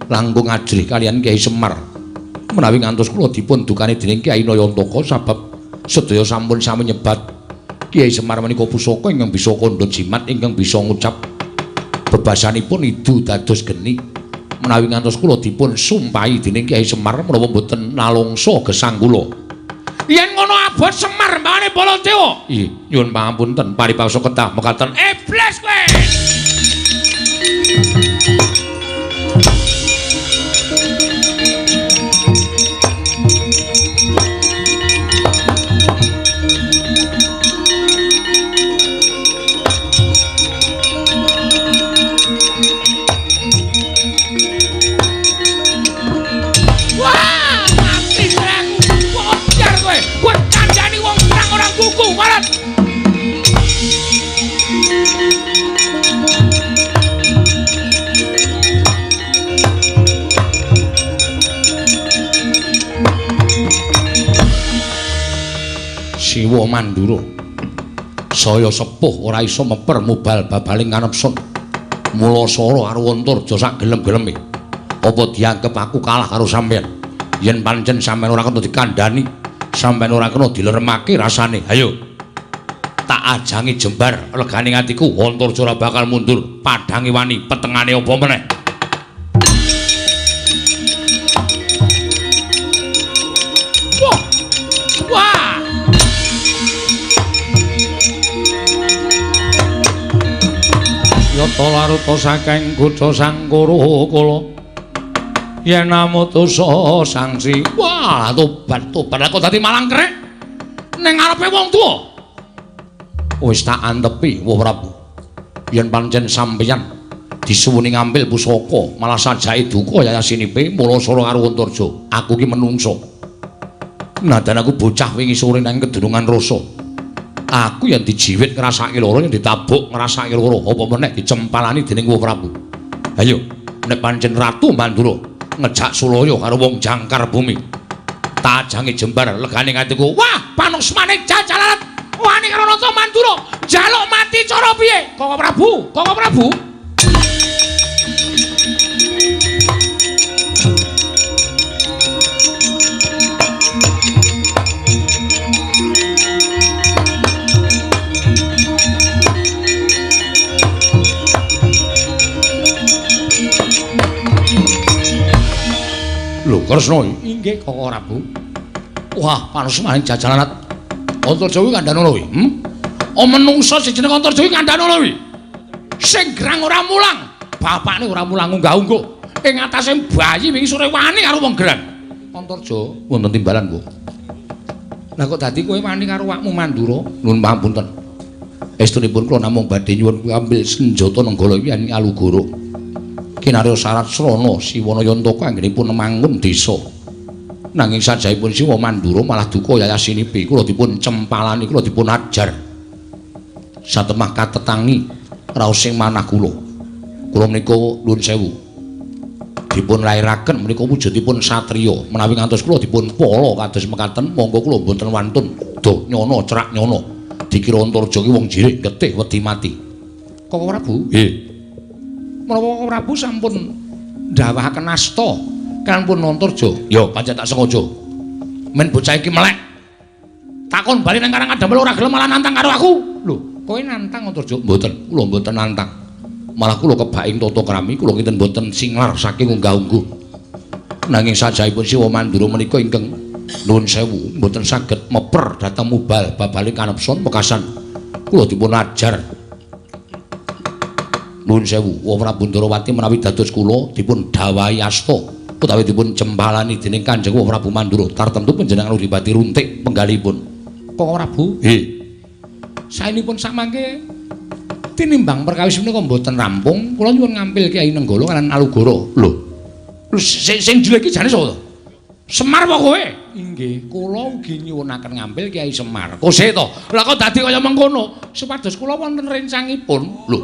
langkung ajrih kaliyan Kyai Semar. Menawi ngantos kula dipun dukani dening Kyai Nayantaka sabab sedaya sampun sami nyebat Kyai Semar menika pusaka ingkang bisa kandha jimat ingkang bisa ngucap bebasanipun idu dados geni. Menawi ngantos kula dipun sumpahi dening Kyai Semar menapa mboten nalongso gesang kula. Yen ngono abot Semar mbane Baladewa. Nggih, nyuwun pangapunten paribasa kedah mekaten. Iblis kowe. Siwa Mandura saya sepuh ora iso meper mubal babaling kanepsun. Mula sara karo Antarja sak gelem-geleme. Apa dianggep aku kalah karo sampeyan? Yen pancen sampeyan ora kena dikandhani, sampeyan ora kena dileremake rasane. Ayo. Tak ajangi jembar legane atiku, Antarja ora bakal mundur. Padhange wani, petengane apa meneh? Wah. Wah. Yata laruta saking kutha Sangkara kala yen amutus sangsi. Wah, tobat tobat kok dadi malang krek ning ngarepe wong tuwa. Wis tak antepi, Wah Prabu. Yen pancen sampeyan Disuwuni ngambil pusaka, malah sajake duka yayasinipe Mulasara karo Antarja. Aku ki menungso. Nadan aku bocah wingi sore nang kedunungan rasa. Aku yen dijiwit ngrasake lara, yen ditabuk ngrasake lara, apa meneh dicempalani dening Wa Prabu. Ayo, nek pancen Ratu Mandura ngejak sulaya karo wong jangkar bumi. Tajange jembar legane atiku. Wah, panusmane jajalalat wani karo Nata Mandura, njaluk mati cara piye? Koko Prabu, Koko Prabu. Lho, Kresna inggih Koko Prabu. Wah, panusmane jajalalat. Antarja kuwi kandhane kuwi. Oh, menungsa sing jeneng Antarja kuwi kandhane kuwi. Sing gerang ora mulang, bapakne ora mulang unggah-ungguh. Ing atase bayi wingi sore wani karo wong gerang. Antarja wonten timbalan, Bu. Lah kok dadi kowe wani karo awakmu Mandura? Nuwun pangapunten. Estunipun kula namung badhe nyuwun ambil senjata Nenggala iki ing Alugoro. Kinarya syarat srana Siwana Yantaka anggenipun mangun desa. Nanging sajahipun Siwa Mandura malah duka yayasinipi kula dipun cempalani, kula dipun ajar. Satemah katetangi raos sing manah kula. Kula menika nuwun sewu. Dipun lairaken menika wujudipun satriya. Menawi ngantos kula dipun pala kados mekaten, monggo kula mboten wantun do nyono cerak nyono. Dikira Antarja ki wong jirik getih wedi mati. Koko Prabu? Nggih. Menapa Prabu sampun ndawahaken asta kan pun Antarja? Ya pancen tak sengaja. Men bocah iki melek. Takon bali nang Karang Kadempel ora gelem malah nantang karo aku. Lho, kowe nantang Antarja? Mboten, kula mboten nantang. Malah kula kebaing tata krami, kula kinten mboten singlar saking unggah-ungguh. Nanging sajahipun Siwa Mandura menika ingkang nuwun sewu mboten saged meper dhateng mubal babale kanepson wekasan kula dipun ajar. Nuwun sewu, Wa Prabu Ndarawati menawi dados kula dipun dawahi asta utawi dipun cempalani dening Kanjeng Wa Prabu Mandura, tartemtu panjenengan uripati runtik penggalipun. Koko Prabu? Nggih. Saenipun samangke tinimbang perkawis menika mboten rampung, kula nyuwun ngampil Kyai Nenggala kaliyan Alugoro. Lho. Lho sing jelek iki jane sapa to? Semar apa kowe? Inggih, kula ugi nyuwunaken ngampil Kyai Semar. Kose to? Lah kok dadi kaya mengkono? Supados kula wonten rencangipun. Lho.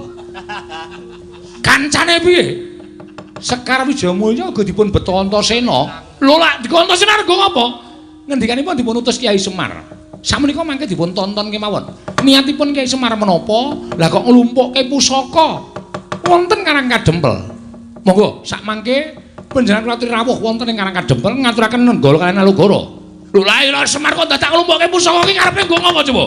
Kancane piye? Sekar Wijayamulya uga dipun beto Antasena. Lho lak dikon Antasena rego ngapa? Ngendikanipun dipun utus Kyai Semar. Sakmenika mangke dipun tonton kemawon. Niatipun Kyai Semar menapa? Lah kok nglumpukke pusaka wonten Karang Kadempel. Monggo sak mangke panjenengan kula aturi rawuh wonten ing Karang Kadempel ngaturaken Nenggala kaliyan Alugoro. Lho lha iya Semar kok dadak nglumpukke pusaka iki karepe nggo ngapa coba?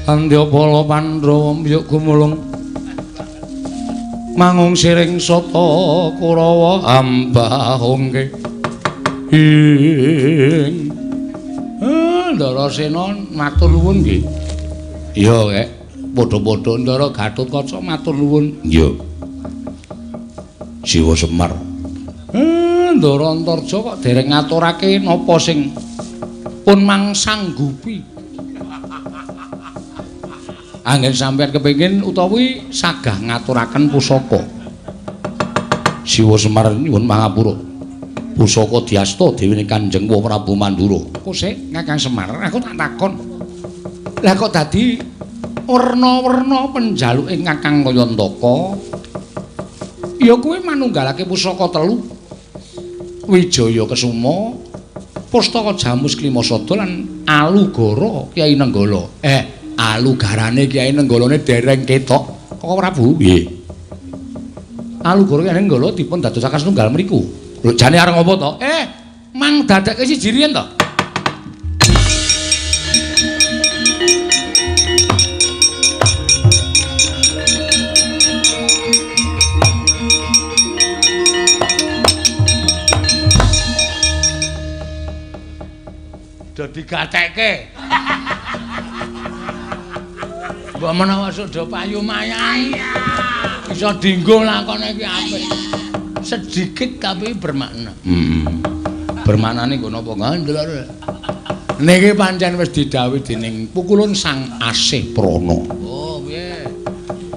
Andyapala Pandhawa mbyuk gumulung mangung siring sata Kurawa ambahungke ing Ndarasena matur nuwun nggih. Iya, Kek. Padha-padha Ndara Gatotkaca matur nuwun. Iya. Siwa Semar. Ndara Antarja kok dereng ngaturake napa sing pun mangsanggupi. Anggen sampeyan kepengin utawi sagah ngaturaken pusaka. Siwa Semar nyuwun pangapura. Pusaka diasta dewane Kanjeng Prabu Mandura. Kok sik Kakang Semar, aku tak takon. Lah kok dadi werna-werna penjaluke Kakang Kayantaka? Ya kuwi manunggalake pusaka telu. Wijaya Kesuma, Pustaka Jamus Klimasada lan Alugara Kyai Nenggala. Alugarane Kyai Nenggalane dereng ketok. Kok Prabu? Nggih. Alugara Kyai Nenggala dipun dadosaken setunggal mriku. Lho jane arep ngopo to? Mang dadekke siji riyen to.
Do digatekke. Mbok menawa do payu mayang. Iso dienggo lakone iki apik. Sedikit tapi bermakna. Bermaknane nggo napa ngandel. Niki pancen wis didhawuhi dening pukulun Sang Asih Prana. Oh, piye?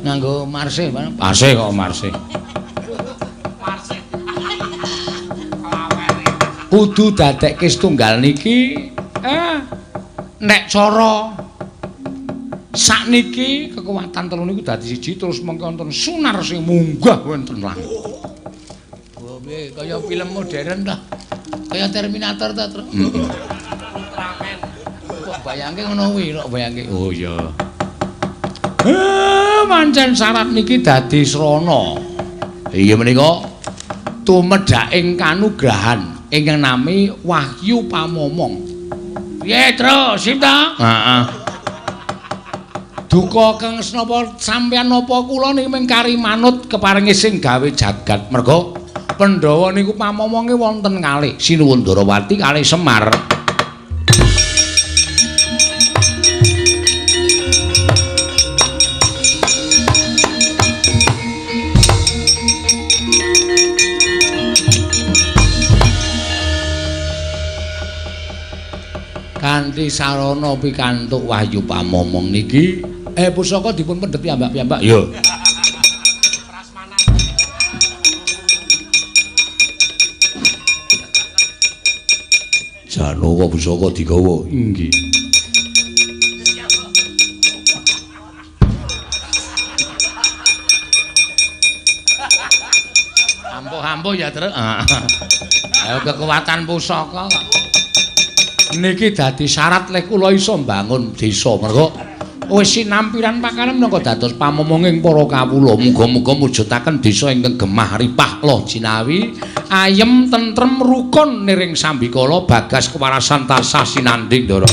Nganggo marsih, Pak.
Asih kok marsih.
Marsih.
Kudu dadekke setunggal niki nek cara sakniki kekuatan telu niku dadi siji terus mengko wonten sunar sing munggah wonten langit.
Oh, piye? Kaya film modern ta. Kaya Terminator ta, Tru. Ultraman. Kok bayangke ngono kuwi, kok bayangke.
Oh iya. Pancen syarat niki dadi srana. Inggih menika tumedhaking kanugrahan ingkang nami Wahyu Pamomong.
Piye, Tru? Sip ta?
Heeh. Duka kang senapa sampeyan napa kula niki mung kari manut keparinge sing gawe jagat. Merga Pandhawa niku pamomonge wonten kalih Sinuwun Ndarawati kalih Semar. Kanthi sarana pikantuk Wahyu Pamomong niki pusaka dipun pendhet piyambak-piyambak. Iya. Janaka pusaka digawa. Inggih.
Ampuh-ampuh ya, Tru. Ayo kekuatan pusaka kok.
Niki dadi syarat lek kula iso mbangun desa. Merga wis sinampiran pakaran minangka dados pamomonging para kawula. Muga-muga mujudaken desa ingkang gemah ripah loh jinawi, ayem tentrem rukun niring sambikala bagas kewarasan tansah sinanding, Ndara.